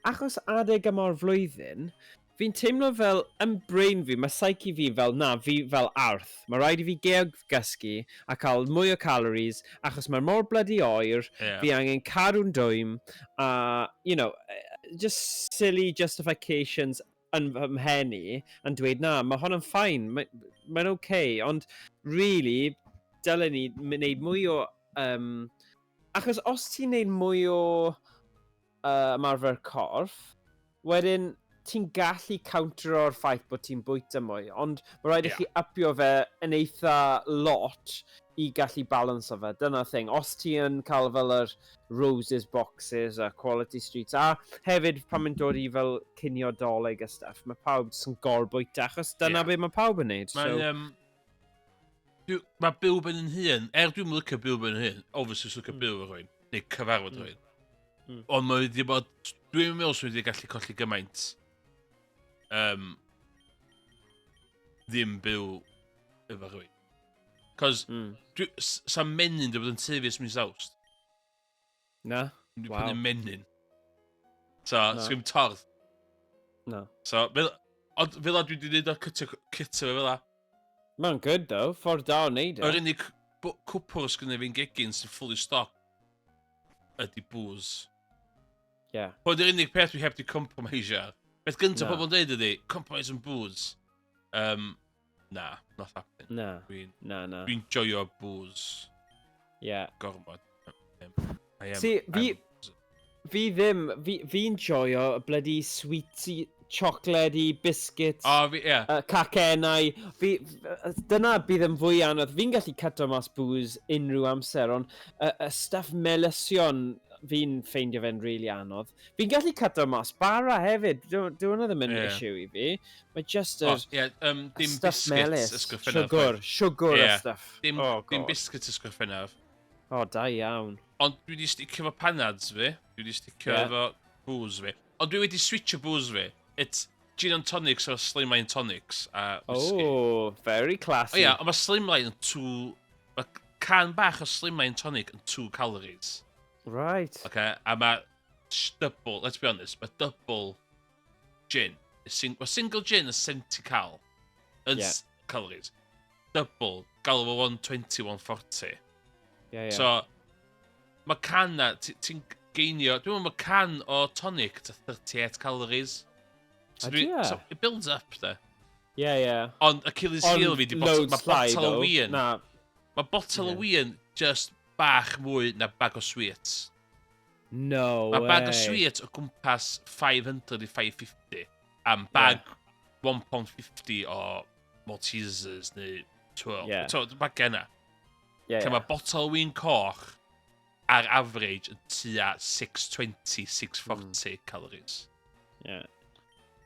achos adeg yma o'r flwyddyn, fi'n teimlo fel, yn brain fi, mae psyche fi fel, na, fi fel arth. Mae rhaid i fi geog gysgu a cael mwy o calories, achos mae'r mor bloody oer, fi angen cadw'n dwym, a, just silly justifications yn fy mhen i, yn dweud, "Na, mae hwn yn fine, mae'n okay," ond really, dylen ni wneud mwy o Achos os ti'n neud mwy o ymarfer corff, wedyn ti'n gallu countero'r ffaith bod ti'n bwyta mwy, ond mae rhaid i chi upio fe yn eitha lot i gallu balansio fe. Dyna'r thing. Os ti yn cael fel yr Roses boxes a Quality Streets, a hefyd pan mae'n dod i fel cinio Dolig a stuff, mae pawb jyst yn gorbwyta, achos dyna be mae pawb yn neud. Mae'n, so... mae byw ben yn hun, er dwi'n licio byw ben yn hun, obviously dwi'n licio byw efo rhywun, neu cyfarfod rhywun. Ond mae wedi bod, dwi'n meddwl swn i wedi gallu colli gymaint ddim byw efo rhywun. Cos dwi, sa menyn wedi bod yn tyfu ers mis Awst. Na? Dwi'n wow. prynu menyn. So, na. Sgwm tordd. Na. So, fel, ond fel dwi wedi gwneud o cytio, cytio fe fel la. Mae'n good though, ffordd da o wneud e. Yr unig cwpwr sgynnu fi'n gegin sy'n fully stock ydy booze. Yeah. Hwn yw'r unig peth dwi heb di compromise ar. Beth gyntaf no. pobl yn dweud ydy, compromise on booze. Na, not happening. Na, na, na. Dwi'n joio booze. Yeah. Gormod. I am, See, fi, fi ddim, fi'n fi joio y bloody sweetie, chocolate biscuits, oh, fi, yeah. Cacennau. Fi, dyna bydd yn fwy anodd. Fi'n gallu cyto mas booze unrhyw amser, ond y stuff melysion fi'n ffeindio fe'n really anodd. Fi'n gallu cyto mas bara hefyd. Dyw hwnna ddim yn issue i fi. Mae just yr oh, yeah, dim stuff melys. Siwgr, siwgr a stuff. Dim, oh, dim biscuits ysgrifennaf. O, oh, da iawn. Ond dwi wedi sticio efo panads fi. Dwi wedi sticio efo booze fi. Ond dwi wedi switcho booze fi. It's gin and tonics or slimline tonics a whisky. Oh, very classy. O ia, ond mae slimline yn two... Mae can bach o slimline tonic yn 2 calories. Right. Okay, a mae double, let's be honest, mae double gin. Mae single gin yn 70 cal. Yn calories. Double, galw fo 120, 140. Yeah. So, mae can na, ti'n geinio, dwi'n meddwl mae can o tonic to 38 calories. So, Ydy e? So, it builds up, de. Yeah. Ond Achilles heel fi, di loads mae llai, bottle o though. win. Na. Mae bottle o win just bach mwy na bag o sweets. No Mae bag o way. sweets o gwmpas 500 i 550. Am bag £1.50 o Maltesers neu Twirl. So, bag yna. Lle mae bottle o win coch ar average yn tua 620, 640 calories.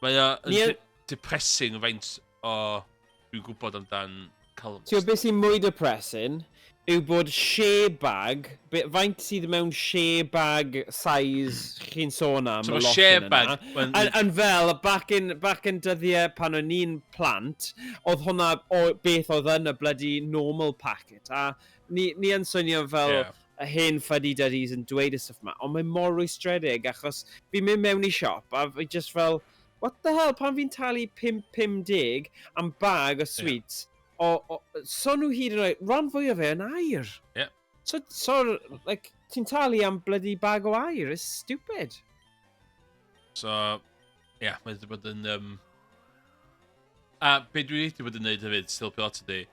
Mae o yn depressing faint o dwi'n gwybod amdan calories. Ti'n gwybod beth sy'n mwy depressing? Yw bod share bag, faint sydd mewn share bag size chi'n sôn am, So y mae lot share yn bag yna. Yn Yn fel, back in dyddiau pan o'n i'n plant, oedd hwnna o, beth oedd yn y bloody normal packet. A ni yn swnio fel y hen fuddy duddies yn dweud y stuff yma, ond mae mor rwystredig achos fi'n mynd mewn i siop a fi just fel, what the hell, pan fi'n talu 5.50 am bag o sweets, o, so nhw hyd yn oed, rhan fwy o fe yn air. So, like, ti'n talu am bloody bag o air, it's stupid. So, ie, yeah, mae wedi bod yn... A be dwi wedi bod yn neud hefyd, still lot ydi,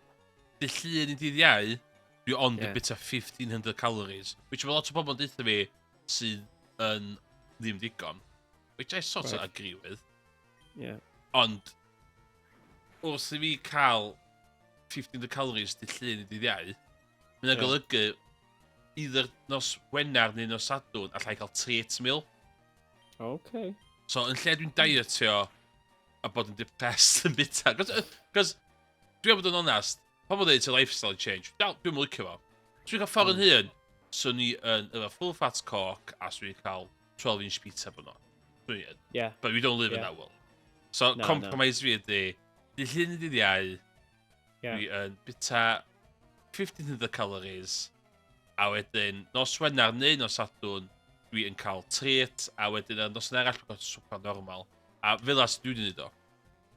dydd Llun i dydd Iau, dwi ond yn bita 1500 calories, which mae lot o bobl yn deutha fi sydd yn ddim digon, which I sort of agree with. Ond, wrth i fi cael 1500 calories dydd Llun i dydd Iau, mae'n golygu either nos Wener neu nos Sadwrn allai cael treat meal. So, yn lle dwi'n dietio a bod yn depressed yn bita. Cos, dwi'n bod yn onest, pobl dweud it's a lifestyle change. Dal, dwi'n licio fo. So dwi'n cael ffordd yn hun, so ni yn efo full fat coke a so ni'n cael 12 inch pizza bod no. Dwi'n yn. But we don't live in that world. So, Na, na. compromise fi ydy, dydd Llun i dydd Iau, dwi yn bita 1500 calories, a wedyn nos Wener neu nos Sadwrn, dwi yn cael treat, a wedyn y nos arall dwi'n cael swper normal. A fel as dwi wedi gwneud o.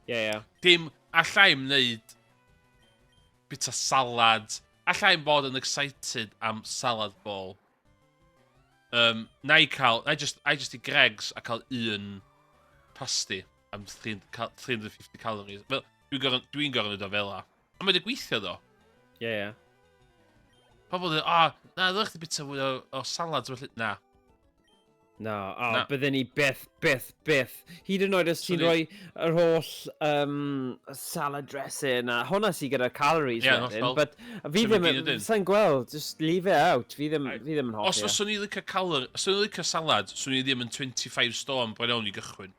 Yeah. Dim, allai'm wneud bita salad, allai'm bod yn excited am salad bowl. Na i cael, I just i Greggs a cael un pasty am 300 350 calories. Fel, dwi gorfod wneud o fel la. A mae wedi gweithio ddo. Yeah. Pobl dweud, ah, Na, ddylech chdi bita fwy o salads, felly. Na. Na, o, Na. bydden ni byth, byth, byth. Hyd yn oed os ti'n rhoi yr holl salad dressing a hwnna sydd gyda calories Ie, wedyn. hollol. But fi Swn ddim, i gyd yn dyn. sa'n gweld, just leave it out. Fi ddim yn Os hoffi e. fyswn i licio calor, os fyswn i licio salad, swn i ddim yn 25 stone bron iawn i gychwyn.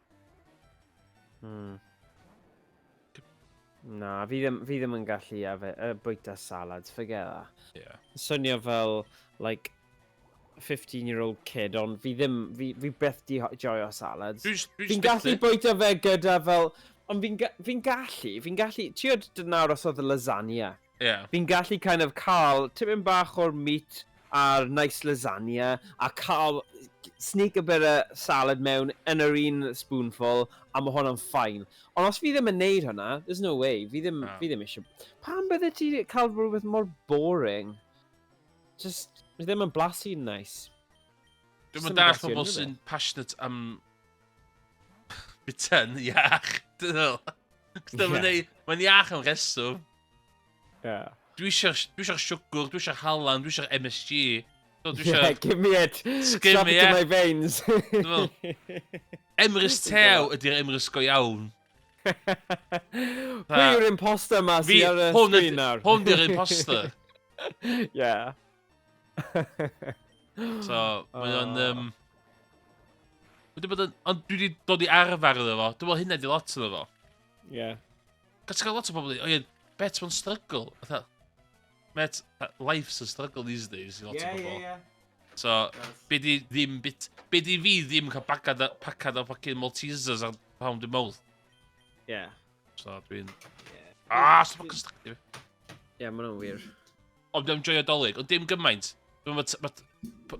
Na, fi ddim yn gallu bwyta salads, forget that. Swnio fel, like, 15-year-old kid, ond fi ddim, fi byth di joio salads. Dwi Fi'n just gallu byth- bwyta fe gyda fel. Ond fi'n gallu. Ti'n nawr os oedd y lasagna. Fi'n gallu kind of cael tipyn bach o'r meat a'r nice lasagna a cael sneak a bit of salad mewn yn yr un spoonful a mae hwnna'n fine. Ond os fi ddim yn neud hwnna, there's no way. Fi ddim, Na. fi ddim eisiau. Pam bydde ti cael rhywbeth mor boring? Just, fi ddim yn blasu'n nice. Dwi'n Just mynd ddim yn dall blasu pobl unrhyw sy'n passionate am bita'n iach. Dyn nhw. Mae'n iach am reswm. Dwi eisiau'r siwgr, dwi eisiau'r halan, dwi eisiau'r MSG. So, dwi Yeah, eisiau. give me it. Give Strap me it to it. my veins. Dwi'n Emrys Tew ydy'r Emrys go iawn. Pwy yw'r imposter ma Fi, sydd ar y hwn screen nawr? Hwn di'r imposter. So, mae o'n wedi bod yn. Ond dwi wedi dod i arfer iddo fo. Dwi'n meddwl hynna di lot iddo fo. Cos ti'n cael lot o bobl, "O ie, bet mae'n struggle." Fatha, mate, life's a struggle these days i lot o bobl. So, be di ddim bit. Be di fi ddim cael pacad o fucking Maltesers ar pound i mouth? So, dwi'n. Ah, stop fucking struggle. Yeah, ma' hwnna'n wir. Ond dwi'n joio Dolig, ond dim gymaint. Dwi'n ma,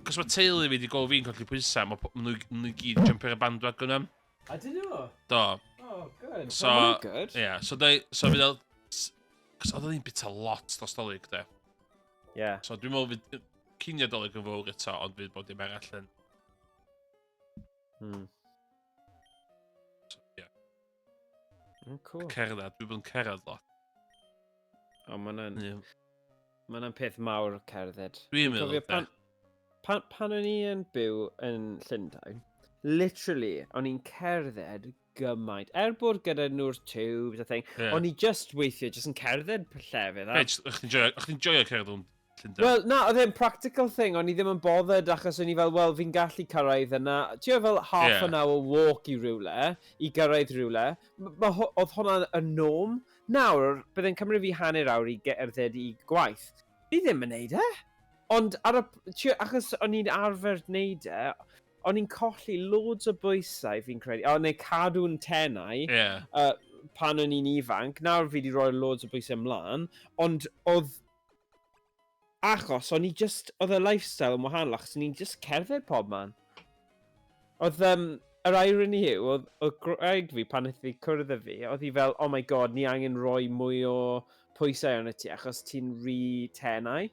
cos mae teulu fi wedi gweld fi'n colli pwysau, mae ma nhw gyd yn jumpio ar y bandwagon am. A dyn nhw? Do. Oh, good. So, Ma' hwnna'n good. Ie, yeah, so fydd o. Cos oedd o'n bita lot dros Dolig, de. So dwi'n meddwl fydd cinio Dolig yn fawr eto, ond fydd bod dim arall yn. So, yeah. Cool. Cerdded, dwi'n bod yn cerdded lot. O, ma' hwnna'n ma' hwnna'n peth mawr cerdded. Dwi'n meddwl, Cofio de. pan o'n i yn byw yn Llundain, literally, o'n i'n cerdded gymaint. Er bod gyda nhw'r tubes a thing, o'n i just weithio, just yn cerdded llefydd. Be, o'ch chi'n joio cerdded yn Llundain? Wel, na, oedd e'n practical thing, o'n i ddim yn bothered achos o'n i fel, wel, fi'n gallu cyrraedd yna. Ti'n fel half an hour walk i rywle, i gyrraedd rywle. Oedd hwnna'n y norm. Nawr, byddai'n cymryd fi hanner awr i gerdded i gwaith. Fi ddim yn neud e. Ond ar y, achos o'n i'n arfer neud e, o'n i'n colli loads o bwysau fi'n credu, o, neu cadw'n tenau, pan o'n i'n ifanc. Nawr fi wedi rhoi loads o bwysau ymlaen, ond oedd achos o'n i just, oedd y lifestyle yn wahanol, achos o'n i'n just cerdded pob man. Oedd, yr irony yw, oedd gwraig fi pan wnaeth hi cwrdd â fi, oedd hi fel, "Oh my God, ni angen rhoi mwy o pwysau arno ti, achos ti'n rhy tenau,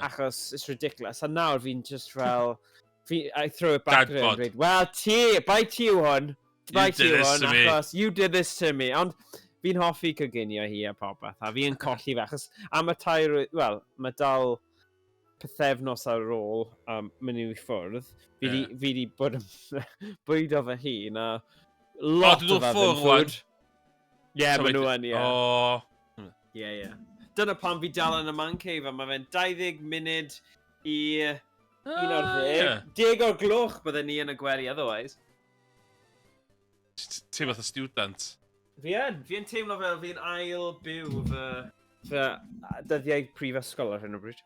achos it's ridiculous." A nawr fi'n just fel, I throw it back Dad at her and bod. dweud, "Well, ti, bai ti yw hwn, bai You ti did yw this hwn, to me." achos you did this to me." Ond fi'n hoffi coginio hi a popeth, a fi'n colli fe, achos am y 3, wel, mae dal pythefnos ar ôl mynd i ffwrdd, fi di bod yn bwydo fy hun, a lot dyn nhw o fe ffwrdd yn ŵan? food. Ie, yeah, So maen nhw yn, ie. O, Ie. Dyna pam fi dal yn y man cave, a mae fe'n 20 munud i 11. 10 o'r gloch bydden ni yn y gwely otherwise. Ti fath o student. Fi yn teimlo fel fi'n ail byw fy dyddiau prifysgol ar hyn o bryd.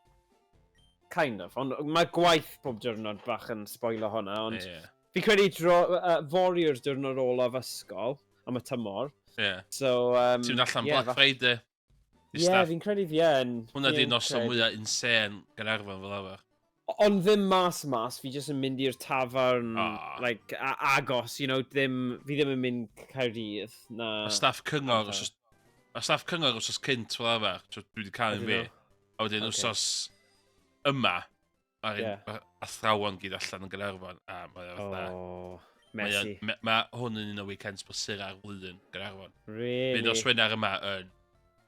Kind of, ond mae gwaith pob diwrnod bach yn spoilo hwnna, ond fi credu fory yw'r diwrnod olaf ysgol am y tymor. So, Ti'n mynd allan ie, Black Friday i Ie, staff. fi'n credu fi yn. Hwna Fi di yn noson credu. mwyaf insane Gaernarfon fel arfer. Ond ddim mas mas, fi jyst yn mynd i'r tafarn, like, agos, ddim, fi ddim yn mynd Caerdydd, na. A staff cyngor wsos, a staff cyngor wsos cynt fel arfer, so dwi wedi cael un Ydyn fi. nhw? A wedyn wsos yma, ar un athrawon gyd allan yn Gaernarfon, a mae o fatha Oh, messy. Mae hwn yn un o weekends brysur ar flwyddyn Gaernarfon. Really? Bydd nos Wener yma yn.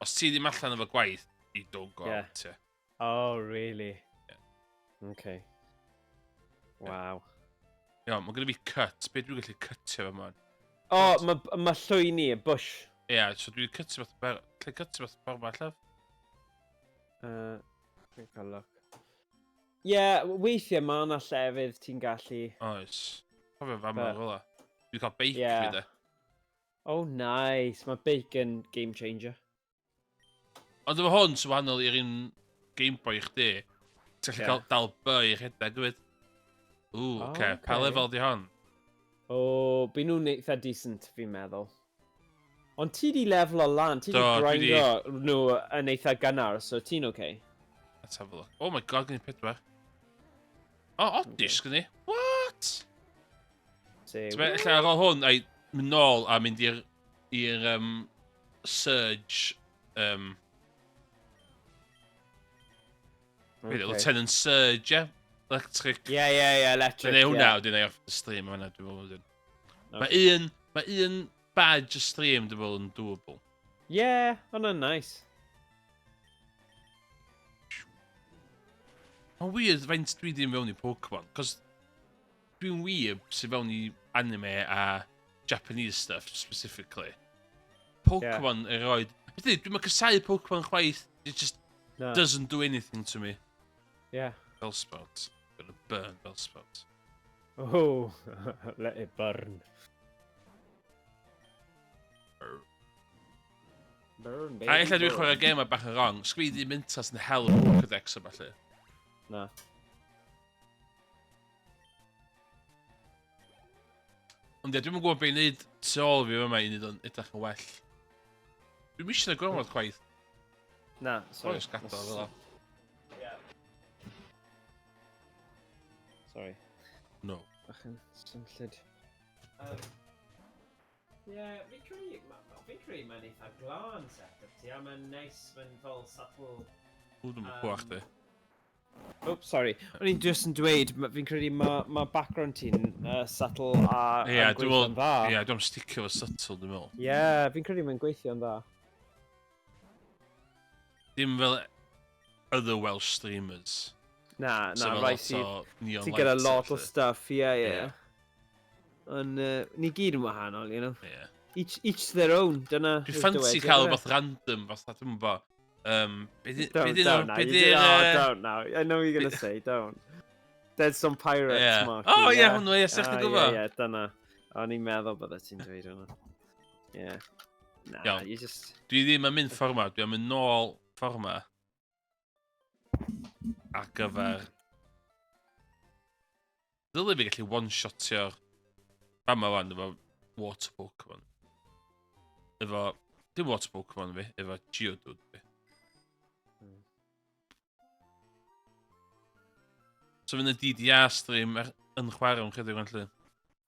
Os ti ddim allan efo gwaith, you don't go out, ie. Oh, really? Ie. Okay. Wow. Iawn, mae gen i fi cut. Be dwi'n gallu cutio fe man? O, oh, mae ma llwyni, y bush. Ie, yeah, so dwi'n cutio beth ber... Lle cutio beth ber ma, llef? Dwi'n cael look. Ie, yeah, weithiau mae yna llefydd ti'n gallu... Oes. Cofio fa ma fel Dwi'n cael beic yeah. fi de. Oh, nice. Mae beic yn game changer. Ond efo hwn sy'n wahanol i'r un Game Boy i chdi, ti'n gallu Ie. cael dal B i rhedeg hefyd. Ww, O, oce. Okay. Pa ocê. lefel di hon? O, oh, by nhw'n eitha decent, fi'n meddwl. Ond ti di lefel o lan, ti di Do, dwi 'di. grindo nhw yn eitha gynnar, so ti'n oce. Okay. Let's have a look. Oh my god, gen i pedwar. O, oh, Oddish gen i. What? Say, Ti'n meddwl, ella ar ôl hwn, ai, mynd nôl a mynd i'r i'r Surge, okay. Lieutenant Surge, ie? Electric. Yeah, electric, Dwi'n ei hwnna, yeah. wedyn ei off the stream hwnna, dwi'n meddwl wedyn. Okay. Mae un badge y stream, dwi'n meddwl, yn doable. Yeah, hwnna'n nice. Mae'n weird faint dwi ddim fewn i Pokemon, cos dwi'n weird sy'n fewn i anime a Japanese stuff specifically. Pokemon yeah. erioed. Felly, dwi'n mynd casau Pokemon chwaith. It just No. doesn't do anything to me. Yeah. Bellsprout. Gonna burn Bellsprout. Oh, let it burn. Burn, baby. A ella dwi'n burn. chwarae gêm bach yn wrong. Sgwi ddim interest yn hel y Pokédex a falle. Na. Ond ie, dwi'm yn gwybod beth i wneud tu ôl fi yma i wneud o'n edrych yn well. Dwi'm eisiau gormod chwaith. Na, sorry. Oes gadael fel 'a. Sorry. No. Bach yn symllyd. Ie, fi'n credu, fi'n credu mae'n eitha glân set-up ti, a mae'n neis, mae'n fel subtle... Ww, dwi'm yn clywed chdi. Oops, sorry. O'n i'n just yn dweud, fi'n credu mae ma background ti'n subtle a Ie, yn dwi'n gweithio'n dda. Ie, dwi'n sticio fo subtle, dwi'n meddwl. Ie, fi'n credu mae'n gweithio'n dda. Dim fel other Welsh streamers. Na, So na, fel rai lot sydd... o neon Ti'n gyda lights lot o a stuff, ie, ie. Ie. Ond ni gyd yn wahanol, you know. ballu. Ie. Each their own, dyna... Dwi'n yw'r ffansi dywediad, cael yfe? rhywbeth random, fatha, dwi'n gwybod. Don't, Be don't now. be You di'r, oh, don't now. I know what you're gonna say, don't. Dead Some Pirates, Ie. Marky. Oh, ie, hwnnw, ie, sa'ch chdi'n Ah, gwybod? Ie, ie, dyna. O'n i'n meddwl bydde ti'n dweud hwnna. Ie. Na, Iawn. you just... Dwi ddim yn mynd ffordd ma, dwi am mynd nôl ffordd ma. Ar gyfer... Ddylai fi gallu one-shotio'r fama wan efo water Pokemon. Efo... Dim water Pokemon fi, efo Geodude fi. So fydd y DDR stream yn chwarae o'n chydig o'n lle.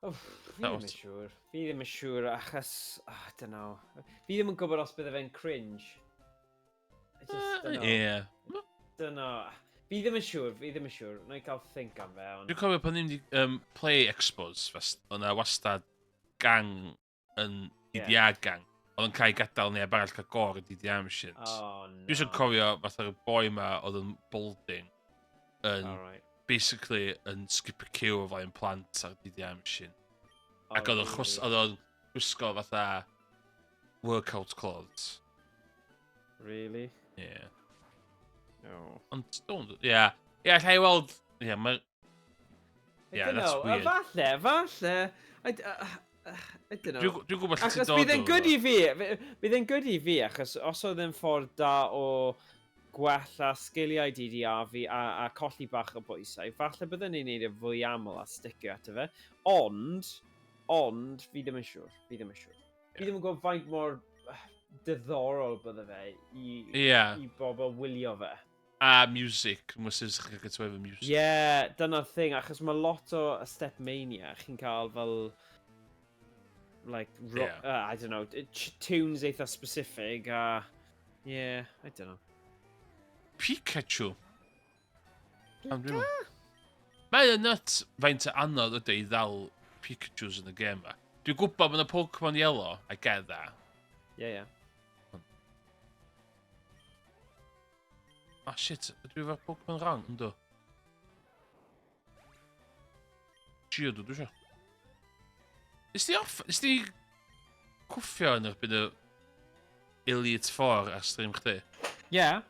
Oh, fi That ddim yn siŵr. Fi ddim yn siŵr achos... Oh, I don't know. Fi ddim yn gwybod os bydde fe'n cringe. I just don't know. Ie. Don't know. Fi ddim yn siŵr, fi ddim yn siŵr. Na i gael think am fe, ond... Dwi'n cofio pan ni'n play Expos, oedd 'na wastad gang yn DDR gang. Oedd yn cael ei gadael neb arall cael gor y DDR machines. Oh, no. Dwi eisiau cofio fatha'r boi ma oedd yn balding yn Alright. basically yn skip a queue o flaen plant ar DDR machine. Oh, Ac oedd o'n chwys, really? oedd o'n gwisgo fatha workout clothes. Really? Yeah. No. Ond, don't, yeah. Yeah, allai weld, yeah, mae... I Yeah, don't that's know. weird. Falle, falle. I don't know. Dwi'n gwybod lle ti'n Achos dod bydd e'n o good fo. i fi, bydd e'n good i fi, achos os oedd e'n ffordd da o gwella sgiliau DDR fi a colli bach o bwysau, falle bydden ni'n neud e fwy aml a sticio ato fe. Ond, fi ddim yn siŵr, fi ddim yn siŵr. Fi ddim yn gwybod faint mor diddorol bydde fe i bobl wylio fe. A music, mwyn sy'n chi'n cael gyda efo music. Ie, yeah, dyna'r thing, achos mae lot o Stepmania, chi'n cael fel, like, I don't know, tunes eitha specific, a, yeah, I don't know. Pikachu. Pam dwi'n meddwl? Mae yn nut faint o anodd ydy i ddal Pikachus yn y gêm ma. Dwi'n gwybod bod yna Pokemon Yellow, I get that. Yeah. Oh shit, ydw i efo'r Pokemon wrong? Yndw. Geodude dwi eisiau. Nes di off... Nes di cwffio yn erbyn y Elite 4 ar stream chdi? Ie. Yeah.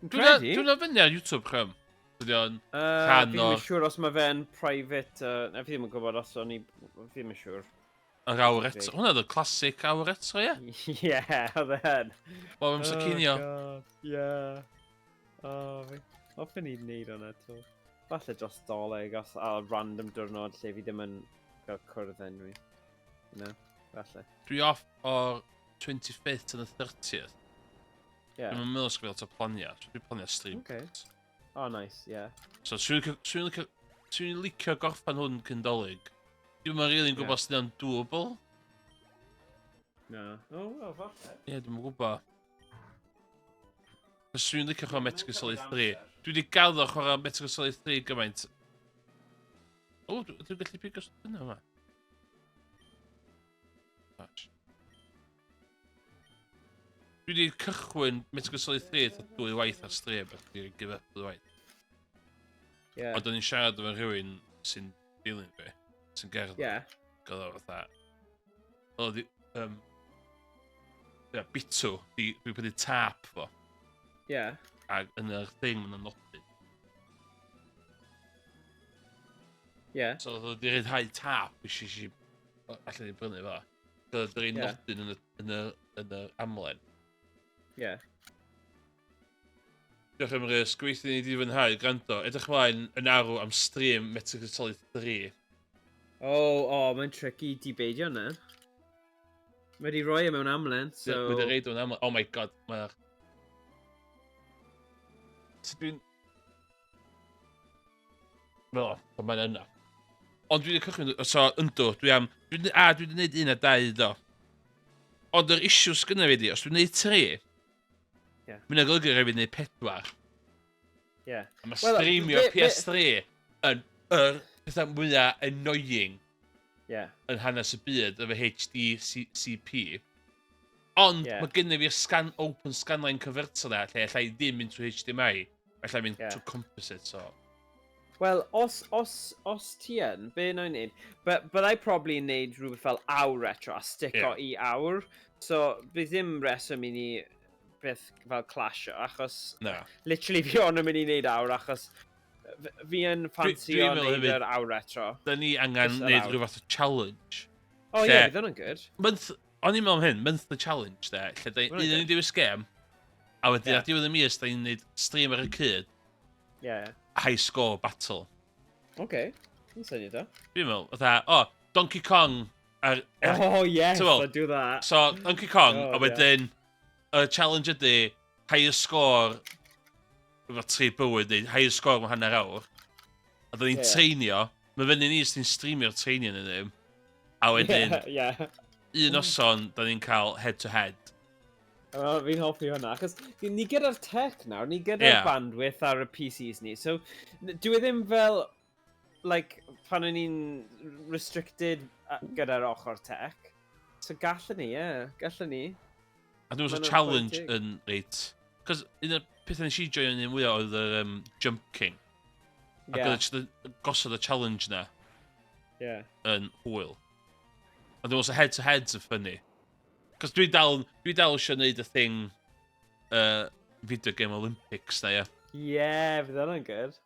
Dwi'n Dwi'n fyny ar YouTube chrym. Ydy o'n rhan o... Fi ddim yn siŵr os mae fe'n private... Na, fi ddim yn gwybod os o'n i... Fi ddim yn siŵr. Yr awr eto. Hwna oedd y classic awr eto, ie? Ie, oedd e yn. Bob amser cinio. Oh, God, ie. Oh, fi... Hoffen i wneud hwnna to. Falle dros doleg os a random diwrnod lle fi ddim yn cael cwrdd enwi. You know, falle. Dwi off o'r 25th and the 30th. Yeah. Dwi'n meddwl os lot o planiau. Dwi'n planio stream. Okay. Oh, nice, yeah. So, swn i'n licio gorffan hwn cyn dolyg. Dwi'n meddwl rili'n gwybod os yna'n doable. Na. Oh, well, falle. Ie, yeah, dwi'n gwybod. Swn i'n licio chwarae Metal Gear Solid 3. Dwi wedi gaddo chwarae Metal Gear Solid 3 gymaint. O, dwi'n gallu pigo yna yma. Gosh. Dwi wedi cychwyn Metal Gear Solid 3 eitha dwy waith ar stream ac wedi give up dwy waith. Yeah. Ond o'n i'n siarad efo rhywun sy'n dilyn fi, sy'n gerdded. Yeah. Gael o fatha... Oedd yeah, bitw, dwi prynu tap fo. Yeah. Ac yn yr thing mae'n nodyn. Yeah. So oedd wedi rhyddhau tap, i allan i brynu fo. Oedd wedi Yeah. nodyn yn y, yn y, yn y amlen. Yeah. Diolch am Rhys, gobeithio ni wedi fwynhau gwrando. Edrych ymlaen yn arw am stream Metal Gear Solid 3. Oh, oh, mae'n tricky di beidio na. Mae wedi rhoi e mewn amlen, so... So... Wedi reid o'n amlen. Oh my god, mae'r... So dwi'n... Fel o, mae'n yna. Ond dwi wedi cychwyn... So, yndw, dwi am... Dwi, a, dwi wedi gwneud un a dau, do. Ond yr issue sgynna fi di, os dwi'n gwneud tri, Yeah. Mae'n golygu rhaid fi wneud pedwar. Yeah. A mae Wel, streamio PS3 yn yr pethau mwyaf annoying Yeah. yn hanes y byd efo HDCP. Ond Yeah. mae gennym fi'r scan, open scanline converter na, lle allai ddim mynd trwy HDMI, allai mynd Yeah. trwy composite, so... Wel, os, os, os ti yn, be na i'n neud? Byddai probably yn neud rhywbeth fel awr retro a stico Ie. i awr. So, bydd ddim reswm i ni beth fel clasio, achos Na. literally fi ond yn mynd i neud awr, achos fi yn ffansio dwi'n meddwl neud hefyd- yr awr retro. Da ni angen Just yr neud awr. rhyw fath o challenge. O ie, Lle- bydd hwnna'n good. Month, o'n i'n meddwl am hyn, monthly challenge, de, lle da Hwnna'n un o'n good. i'n dewis gêm, a wedyn Ie. ar diwedd y mis, da ni'n neud stream ar y cyd, Ie. high score battle. Oce. Yn syniad da. Dwi'n meddwl, fatha, o, Donkey Kong ar, ar Oh yes, T'mo? I do that. So, Donkey Kong, Oh, a wedyn, y challenge ydy, highest score, efo tri bywyd, neu highest score mewn hanner awr. A da ni'n Ie. treinio, mae fyny ni sy'n streamio'r treinio neu ddim. A wedyn, Yeah, yeah. un noson, da ni'n cael head to head. Wel, fi'n hoffi hwnna, achos ni gyda'r tech nawr, ni gyda'r Ie. bandwidth ar y PCs ni, so dyw e ddim fel, like, pan o'n i'n restricted gyda'r ochr tech. So gallwn ni, ie, yeah, gallwn ni. A dwi'n Ma' meddwl hwnna'n challenge quite yn reit... Cos un o'r pethau nes i joio yn un mwyaf oedd yr Jump King. Ac Yeah, oedd jyst gosod y challenge na yeah. yn hwyl. A dwi'n meddwl head to heads yn funny. Cos dwi dal, dwi dal eisiau gwneud y thing Video Game Olympics na, ie. Yeah, fydd hwnna'n good.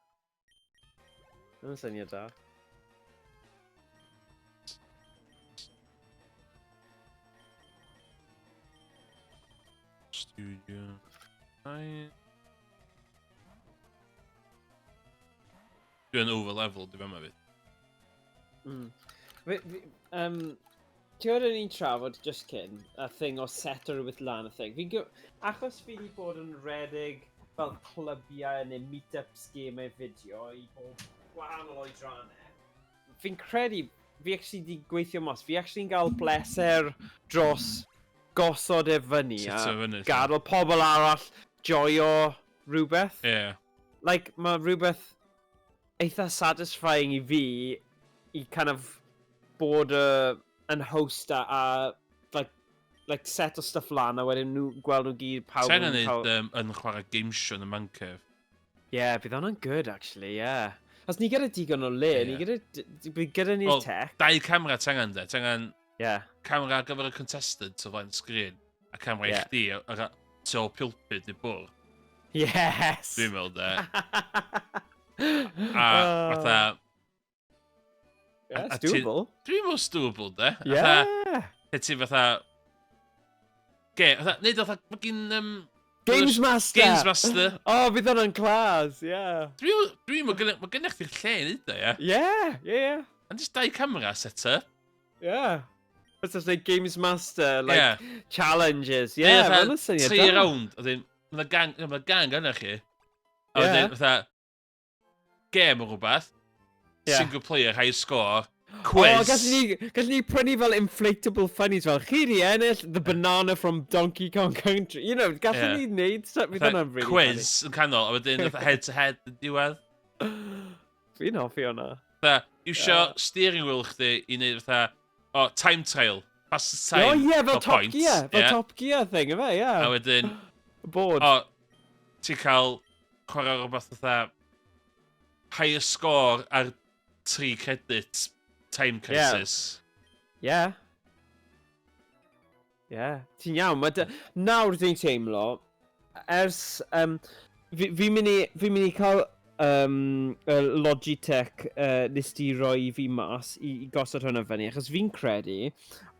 Hwnna'n syniad da. Studio. Nine. Dwi'n over level, dwi'n meddwl fi. Ti'n gwybod o'n i'n trafod just cyn, y thing o set o rhywbeth lan y thing. Fi'n achos fi wedi bod yn redeg fel clybiau neu meet-ups gemau fideo i bob gwahanol oedrannau. Fi'n credu fi actually di gweithio mas. Fi actually'n gael bleser dros gosod e fyny a Seto fyny, so. gadael pobl arall joio rhywbeth. Ie. Like, mae rhywbeth eitha satisfying i fi i kind of bod yn host a like set o stuff lan a wedyn nhw gweld nhw gyd pawb Sa'n yn yn cael... yn chwarae game show yn y man cave. Yeah, bydd hwnna'n good actually, yeah. Os ni gyda digon o le, ni gyda, gyda ni'r Wel, tech. Dau camera ti angen, de. Ti angen camera ar gyfer y contestant o flaen sgrin, a camera i chdi ar tu ôl pulpit neu bwrdd. Yes! Dwi'n meddwl, de. A fatha... Yeah, it's doable. Dwi'n meddwl it's doable, de. Yeah! Lle ti fatha... Ge, fatha, neud fatha, mae gyn... Games Master! Games Master. Oh, fydd hwnna'n class, yeah. Dwi'n dwi, mae gennych chi'r lle i neud o, ie? Yeah. And just dau camera set up. Yeah. It's just like Games Master, like, challenges. Yeah, Neu mae'n syniad Tri da. round, a wedyn, mae gang, ma gang yna chi. A wedyn, fatha, game o rhywbeth, single player, high score, quiz. Oh, gallwn ni prynu fel inflatable funnies fel, chi di ennill the banana from Donkey Kong Country. Gallwn ni wneud stuff, fydd Fatha hwnna'n really quiz yn canol, a wedyn fatha head to head yn diwedd. funny. Fi'n hoffi hwnna. Fatha, iwsio steering wheel chdi i wneud fatha, oh, time trial, fastest time. Oh yeah, fel for Top points, Gear, fel ie. Top Gear thing, ife, yeah. A wedyn, Board. o, ti'n cael chwarae rhywbeth fatha highest score ar 3 credit time crisis. Yeah. Yeah. Ti'n iawn, mae nawr dwi'n teimlo, ers, fi mynd i cael y Logitech nes di roi fi mas i gosod hwnna fyny, achos fi'n credu,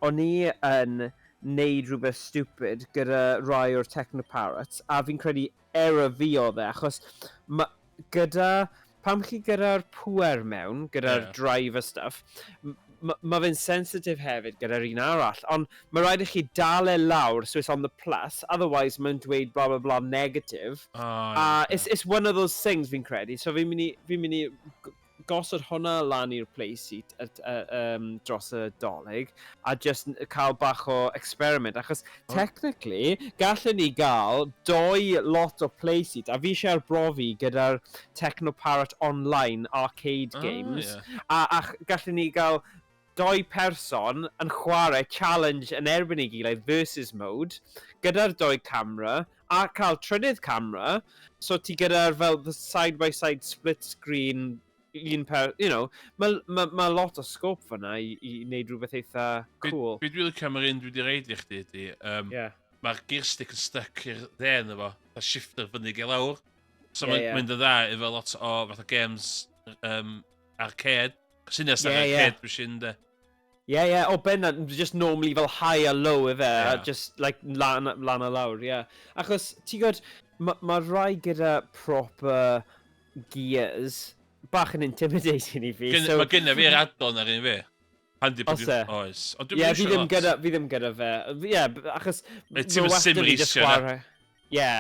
o'n i yn neud rhywbeth stupid gyda rai o'r Technoparrots, a fi'n credu error fi oedd e, achos ma, gyda, pam chi gyda'r pwer mewn, gyda'r drive a stuff, ma fe'n sensitive hefyd gyda'r un arall, ond mae rhaid i chi dal e lawr so it's on the plus, otherwise mae'n dweud blah blah blah negative. Oh, A it's one of those things fi'n credu, so fi mynd i gosod hwnna lan i'r Playseat dros y Dolig, a just cael bach o experiment, achos technically, gallwn ni gael doi lot o Playseat, a fi eisiau arbrofi gyda'r Technoparrot Online arcade games, a gallwn ni gael doi person yn chwarae challenge yn erbyn ei gilydd versus mode, gyda'r doi camera, a cael trydydd camera, so ti gyda'r fel the side by side split screen un per, mae lot o scope fyna i wneud rhywbeth eitha cool. Be dwi'n licio am yr un dwi wedi reid i chdi ydi, mae'r gear stick yn stuck i'r dde yna fo, a shifter fyny i lawr. So mae'n mynd yn dda efo lot o fatha games arcade. Cos hynny yeah, arcade machine, de. Yeah, o bendant, just normally fel high a low ife, a just like lan a lawr, yeah. Achos, ti'n gwybod, mae ma rai gyda proper gears, bach yn intimidating i fi, so. Mae gynna fi'r add-on ar un fi. Handi Oes e? Oes. Ond dwi'm Ie, yn fi iwsio ddim lot. gyda fe. Ie, achos Neu ti'm ma' yn well sim 'da fi jyst racio, na? chwarae. Ie.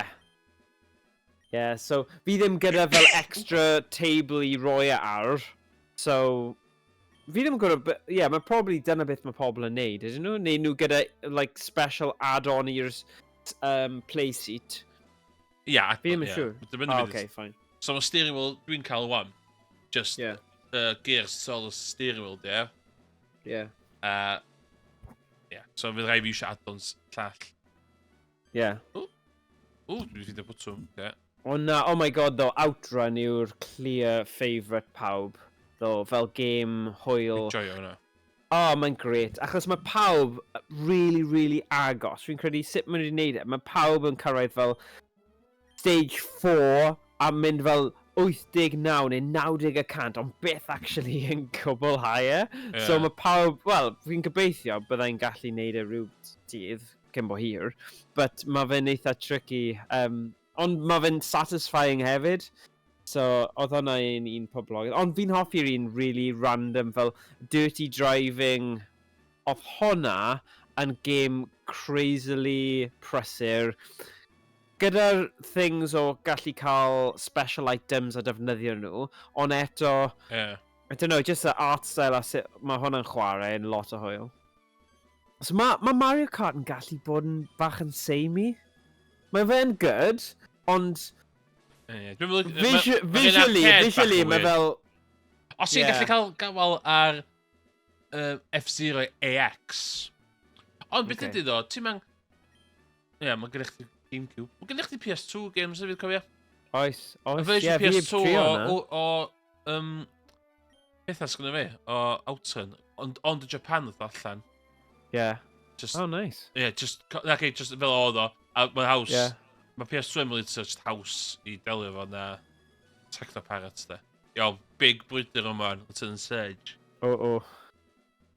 Ie, so fi ddim gyda fel extra table i roi e ar. So, fi ddim yn gwybod, ie, yeah, mae probably dyna beth mae pobl yn neud, ydyn nhw? Neu nhw gyda, like, special add-on i'r play seat. Ie, add-on, Fi ddim yn ie. siŵr. Mae'n dibynnu Oh, beth okay, fine. So mae steering wheel, dwi'n cael one. Just gears sol y steering wheel, ie. Yeah. So fydd rhaid fi eisiau add-ons llall. Ww, dwi'n ffeindio bwtwm. Ie. O na, oh my God, though, Outrun yw'r clear favourite pawb, though, fel game hwyl. Dwi'n joio hwnna. Oh, mae'n great. Achos mae pawb really, really agos. Fi'n credu sut maen nhw wedi gwneud e. Mae pawb yn cyrraedd fel stage 4 a mynd fel 89 neu 90%, ond byth actually yn cwblhau e. So mae pawb, wel, fi'n gobeithio byddai'n gallu neud e rhyw dydd cyn bo hir, but mae fe'n eitha tricky, ond mae fe'n satisfying hefyd. So, oedd hwnna un poblogaidd. Ond fi'n hoffi'r un really random fel Dirty Driving. Oedd hwnna yn game crazily prysur. Gyda'r things o gallu cael special items a defnyddio nhw, ond eto, I don't know, just the art style a sut mae hwnna'n chwarae yn lot o hwyl. So mae ma Mario Kart yn gallu bod yn bach yn samey. Mae fe'n good, ond Ie, dwi'n meddwl visually mae fel. Os ti'n gallu cael gafal ar F-Zero AX. Ond beth ydy ddo, ti'n mang... Ie, mae gennych chdi GameCube. Mae gennych chdi PS2 games hefyd, cofio? Oes, Y oes, version ie, fi heb PS2 trio o, hwnna. o pethau sgynno fi o Outrun, ond y Japan oedd allan. Yeah. Just, oh, nice. Yeah, just, okay, just fel oedd o. A mae'n haws, yeah. Mae PS2 emulator just haws i delio fo na Teknoparrot, de. Iawn, big brwydr yma, Lieutenant Surge. O, o.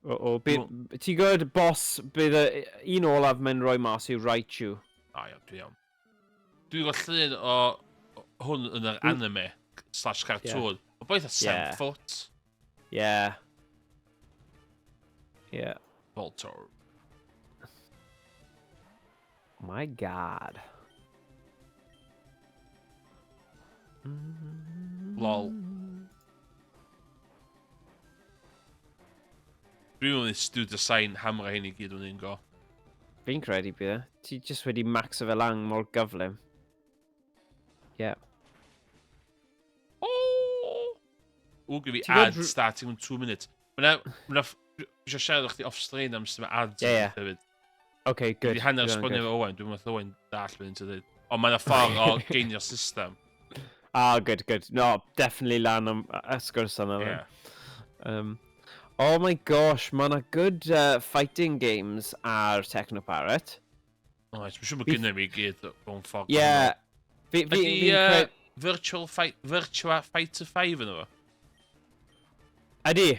O, o. Ti'n gwybod boss, bydd y un olaf mae'n rhoi mas yw Raichu. O, iawn, dwi iawn. Dwi'n gweld llun o hwn yn yr anime slash cartoon. Yeah. O boeth a 7 foot. Yeah. Yeah. Voltorb. My God. Lol. Dwi'n mynd i studio sign hamra hyn i gyd yn un go. Fi'n credu bydd e. Ti just wedi maxo fe lan mor gyflym. Yeah. Oh! Ww, gyda fi ad starting in 2 minutes. Mae'na... Dwi eisiau siarad o'ch di off-stream am sydd ads yeah. hefyd. Okay, good. Dwi hanner esbonio efo Owen, dwi'n meddwl Owen dall beth yn dweud. Ond mae'n ffordd o gainio'r system. Ah, good, good. No, definitely lan am y sgwrs yna. Yeah. Oh my gosh, mae yna good fighting games ar Teknoparrot. Oh, dwi'n siŵr bod gynnu fi gyd mewn ffordd. Yeah. Ydy Virtua Fighter 5 yn efo? Ydy.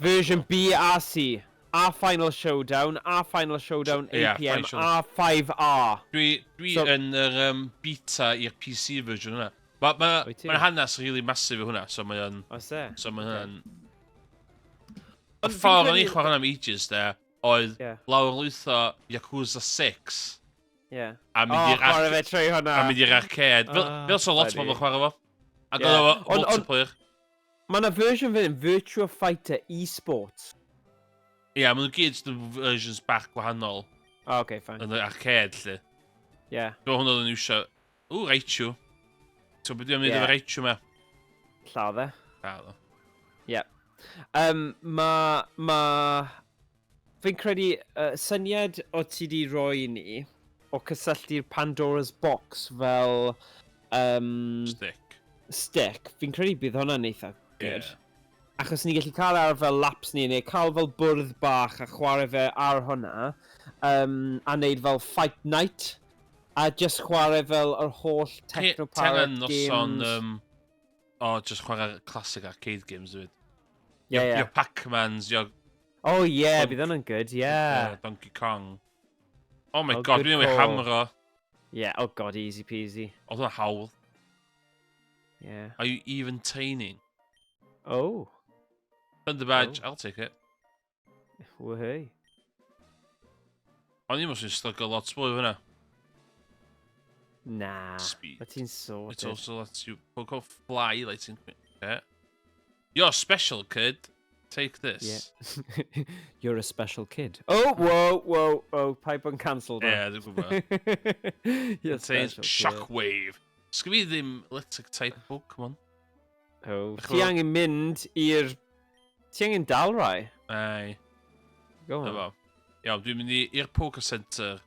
Version B a C. A Final Showdown, A Final Showdown APM, A5R. Dwi yn yr beta i'r PC version hwnna. Mae'n hanes really massive i hwnna, so mae'n... Oes e? So mae'n hwnna'n... Y ffordd o'n i chwarae am ages, de, oedd lawr lwytho Yakuza 6. Yeah. A mynd i'r chwarae fe trwy hwnna. A mynd i'r arcade. Fel so lot o bobl chwarae fo. Ac oedd o multiplayer. Mae yna version fan hyn, Virtua Fighter eSports. Ie, yeah, maen nhw gyd versions bach gwahanol. Oh, okay, fine. Yn yr arcade, lle. Yeah. Dwi'n hwnna oedd yn iwsio... Ww, Raichu. So, beth dwi'n mynd efo Raichu ma? Lladd e. Lladd o. Ie. Fi'n credu syniad o ti di roi i ni o cysylltu'r Pandora's Box fel... Stick. Stick. Fi'n credu bydd hwnna'n eitha good. Yeah. Achos ni'n gallu cael ar fel laps ni, neu cael fel bwrdd bach a chwarae fe ar hwnna, a wneud fel Fight Night, a just chwarae fel yr holl Teknoparrot games. Noson, o, just chwarae classic arcade games hefyd. Yeah, yeah. Your Pac-Mans, your... Oh yeah, bydd hwnna'n good, yeah. Donkey Kong. Oh my god, dwi'n ei hamro. Yeah, oh god, easy peasy. Oedd hwnna hawl. Yeah. Are you even training? Oh. Thunder Badge, I'll take it. Woohoo. O'n i'n mwyn struggle lot mwy hwnna. Nah. Speed. But ti'n sorted. It also lets you go fly like in... Yeah. You're special, kid. Take this. Yeah. You're a special kid. Oh, whoa, whoa, oh, pipe on cancelled. Yeah, dwi'n gwybod. You're special kid. Shockwave. Sgyn fi ddim electric type Pokemon. Oh, ti angen mynd i'r... Ti angen dal rai? Ai. Go on. Iawn, dwi'n mynd i'r Poké Center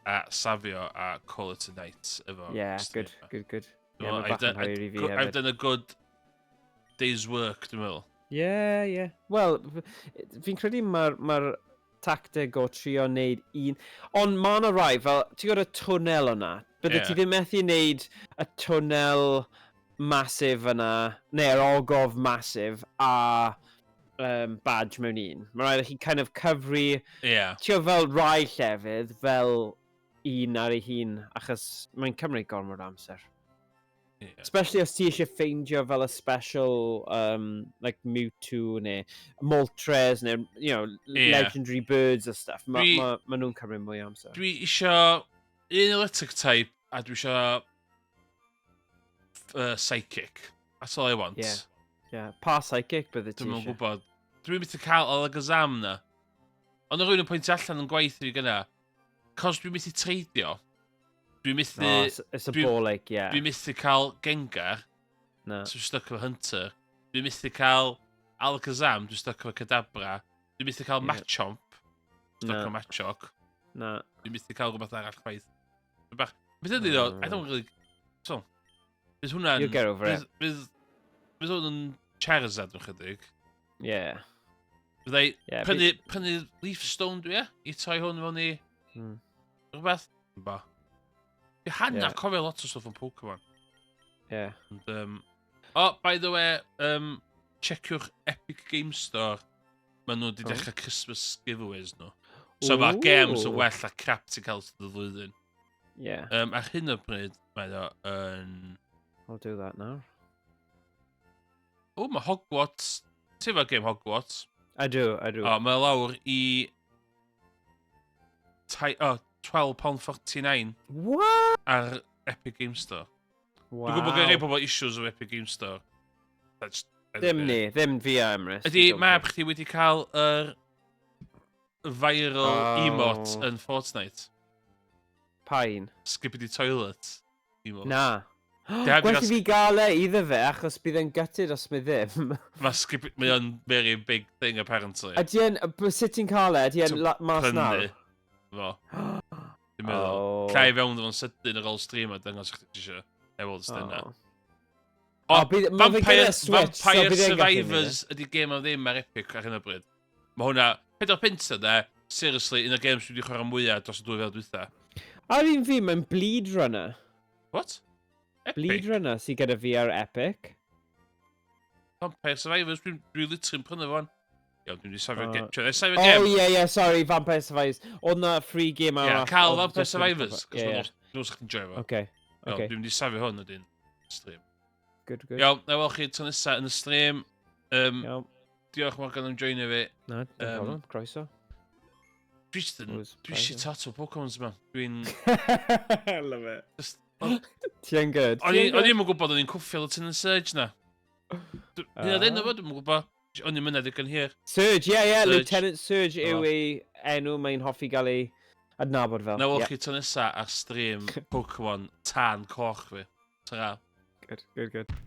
a safio a call it a night. Efo yeah, good, good, good. Yeah, mae bach yn hwyr i fi hefyd. I've done a good day's work, dwi'n meddwl. Yeah, yeah. Wel, fi'n credu mae'r tacteg o trio wneud un... Ond mae yna rai, fel, ti'n gwybod y twnnel yna? Bydde ti ddim methu wneud y twnnel massive yna, neu'r ogof massive, a badge mewn un. Mae rhaid i chi kind of cyfri... Yeah. Ti'n fel rai llefydd, fel un ar ei hun, achos mae'n cymryd gormod amser. Yeah. Especially os ti eisiau ffeindio fel a special like Mewtwo neu Moltres neu, you know, legendary birds a stuff. Ma nhw'n cymryd mwy o amser. Dwi eisiau un electric type a dwi eisiau psychic. That's all I want. Yeah. Yeah. Pa psychic bydde ti eisiau? Dwi'm yn gwybod. Dwi'n mynd i cael Alakazam na. Ond rhywun yn pwyntio allan yn gwaith i fi gyna. Cos dwi'n mynd i treidio. Dwi'n methu... Oh, it's a ball ache, yeah. Dwi'n methu cael Gengar. No. So dwi'n stuck efo Hunter. Dwi'n methu cael Alakazam. Dwi'n stuck efo Kadabra. Dwi'n methu cael Machomp. Stuck efo Machoke. Na. Dwi'n methu cael rhywbeth arall chwaith. Beth ydy ddo, I don't really... So, bydd hwnna'n... You'll get over it. Bydd... Fydd hwn yn Charizard yn chydig. Ie. Yeah. Fyddai yeah, prynu, prynu Leaf Stone dwi e? I toi hwn fewn i... Rhywbeth? Ba. Fi hanner yeah. cofio lot o stwff yn Pokemon. Yeah. And, oh, by the way, checiwch Epic Games Store. Maen nhw wedi dechrau Christmas giveaways nhw. So mae games yn well a crap ti'n cael sydd y flwyddyn. Yeah. Ar hyn o bryd, mae o yn... I'll do that now. O, mae Hogwarts... Ti'n efo game Hogwarts? I do, I do. O, mae lawr i... Tai, oh, £12.49. What? Ar Epic Games Store. Wow. Dwi'n gwybod gen rhai pobl issues o Epic Games Store. That's, Ddim ni, ddim fi a Emrys. Ydy mab chdi wedi cael yr viral emote yn Fortnite? Pain. Skibidi Toilet emote. Na. Gwell i fi gael e iddo fe, achos bydd e'n gutted os mae ddim. Mae skip... Mae o'n very big thing, apparently. Ydy e'n... Sut ti'n cael e? Ydy e'n mas nawr? Fo. Dwi'n meddwl. Oh. Llai fewn fo'n sydyn ar ôl stream a dangos chdi eisiau. Efo ystyn na. O, oh, bydd, Vampire, Switch, Vampire so Survivors ydy game am ddim ar Epic ar hyn o bryd. Mae hwnna, 4 punt yna, seriously, un o'r games dwi wedi chwarae mwyaf dros y 2000 dwytha. Ar un fi, mae'n Bleed Runner. What? Epic? Bleed Runner sydd gyda fi ar Epic. Vampire Survivors, dwi'n dwi literally'n prynu fo'n. Iawn, dwi'n di safio game. Safio game. Oh, yeah, sorry, Vampire Survivors. Oedd na free game arall. Yeah, cael Vampire Survivors, cos yeah, yeah. Chdi'n joio fo. Okay. Dwi'n di safio hwn ydyn stream. Good, good. Iawn, na weld chi tro nesa yn y stream. Iawn. Diolch Morgan am joinio fi. Na, dim problem, croeso. Dwi jyst yn... Dwi shit at o Pokemons yma. Dwi'n... I love it. Just, Ti yn good. O'n i'm yn gwybod o'n i'n cwffio Lieutenant Surge na. Hynna uh. enw fo, dwi'n gwybod. O'n i'n mynd ddigon hir. Surge, ie, yeah, ie. Yeah. Lieutenant Surge yw ei enw mae'n hoffi gael ei adnabod fel. Na weld chi tro nesa ar stream Pokemon tân coch fi. Ta-ra. Good, good, good.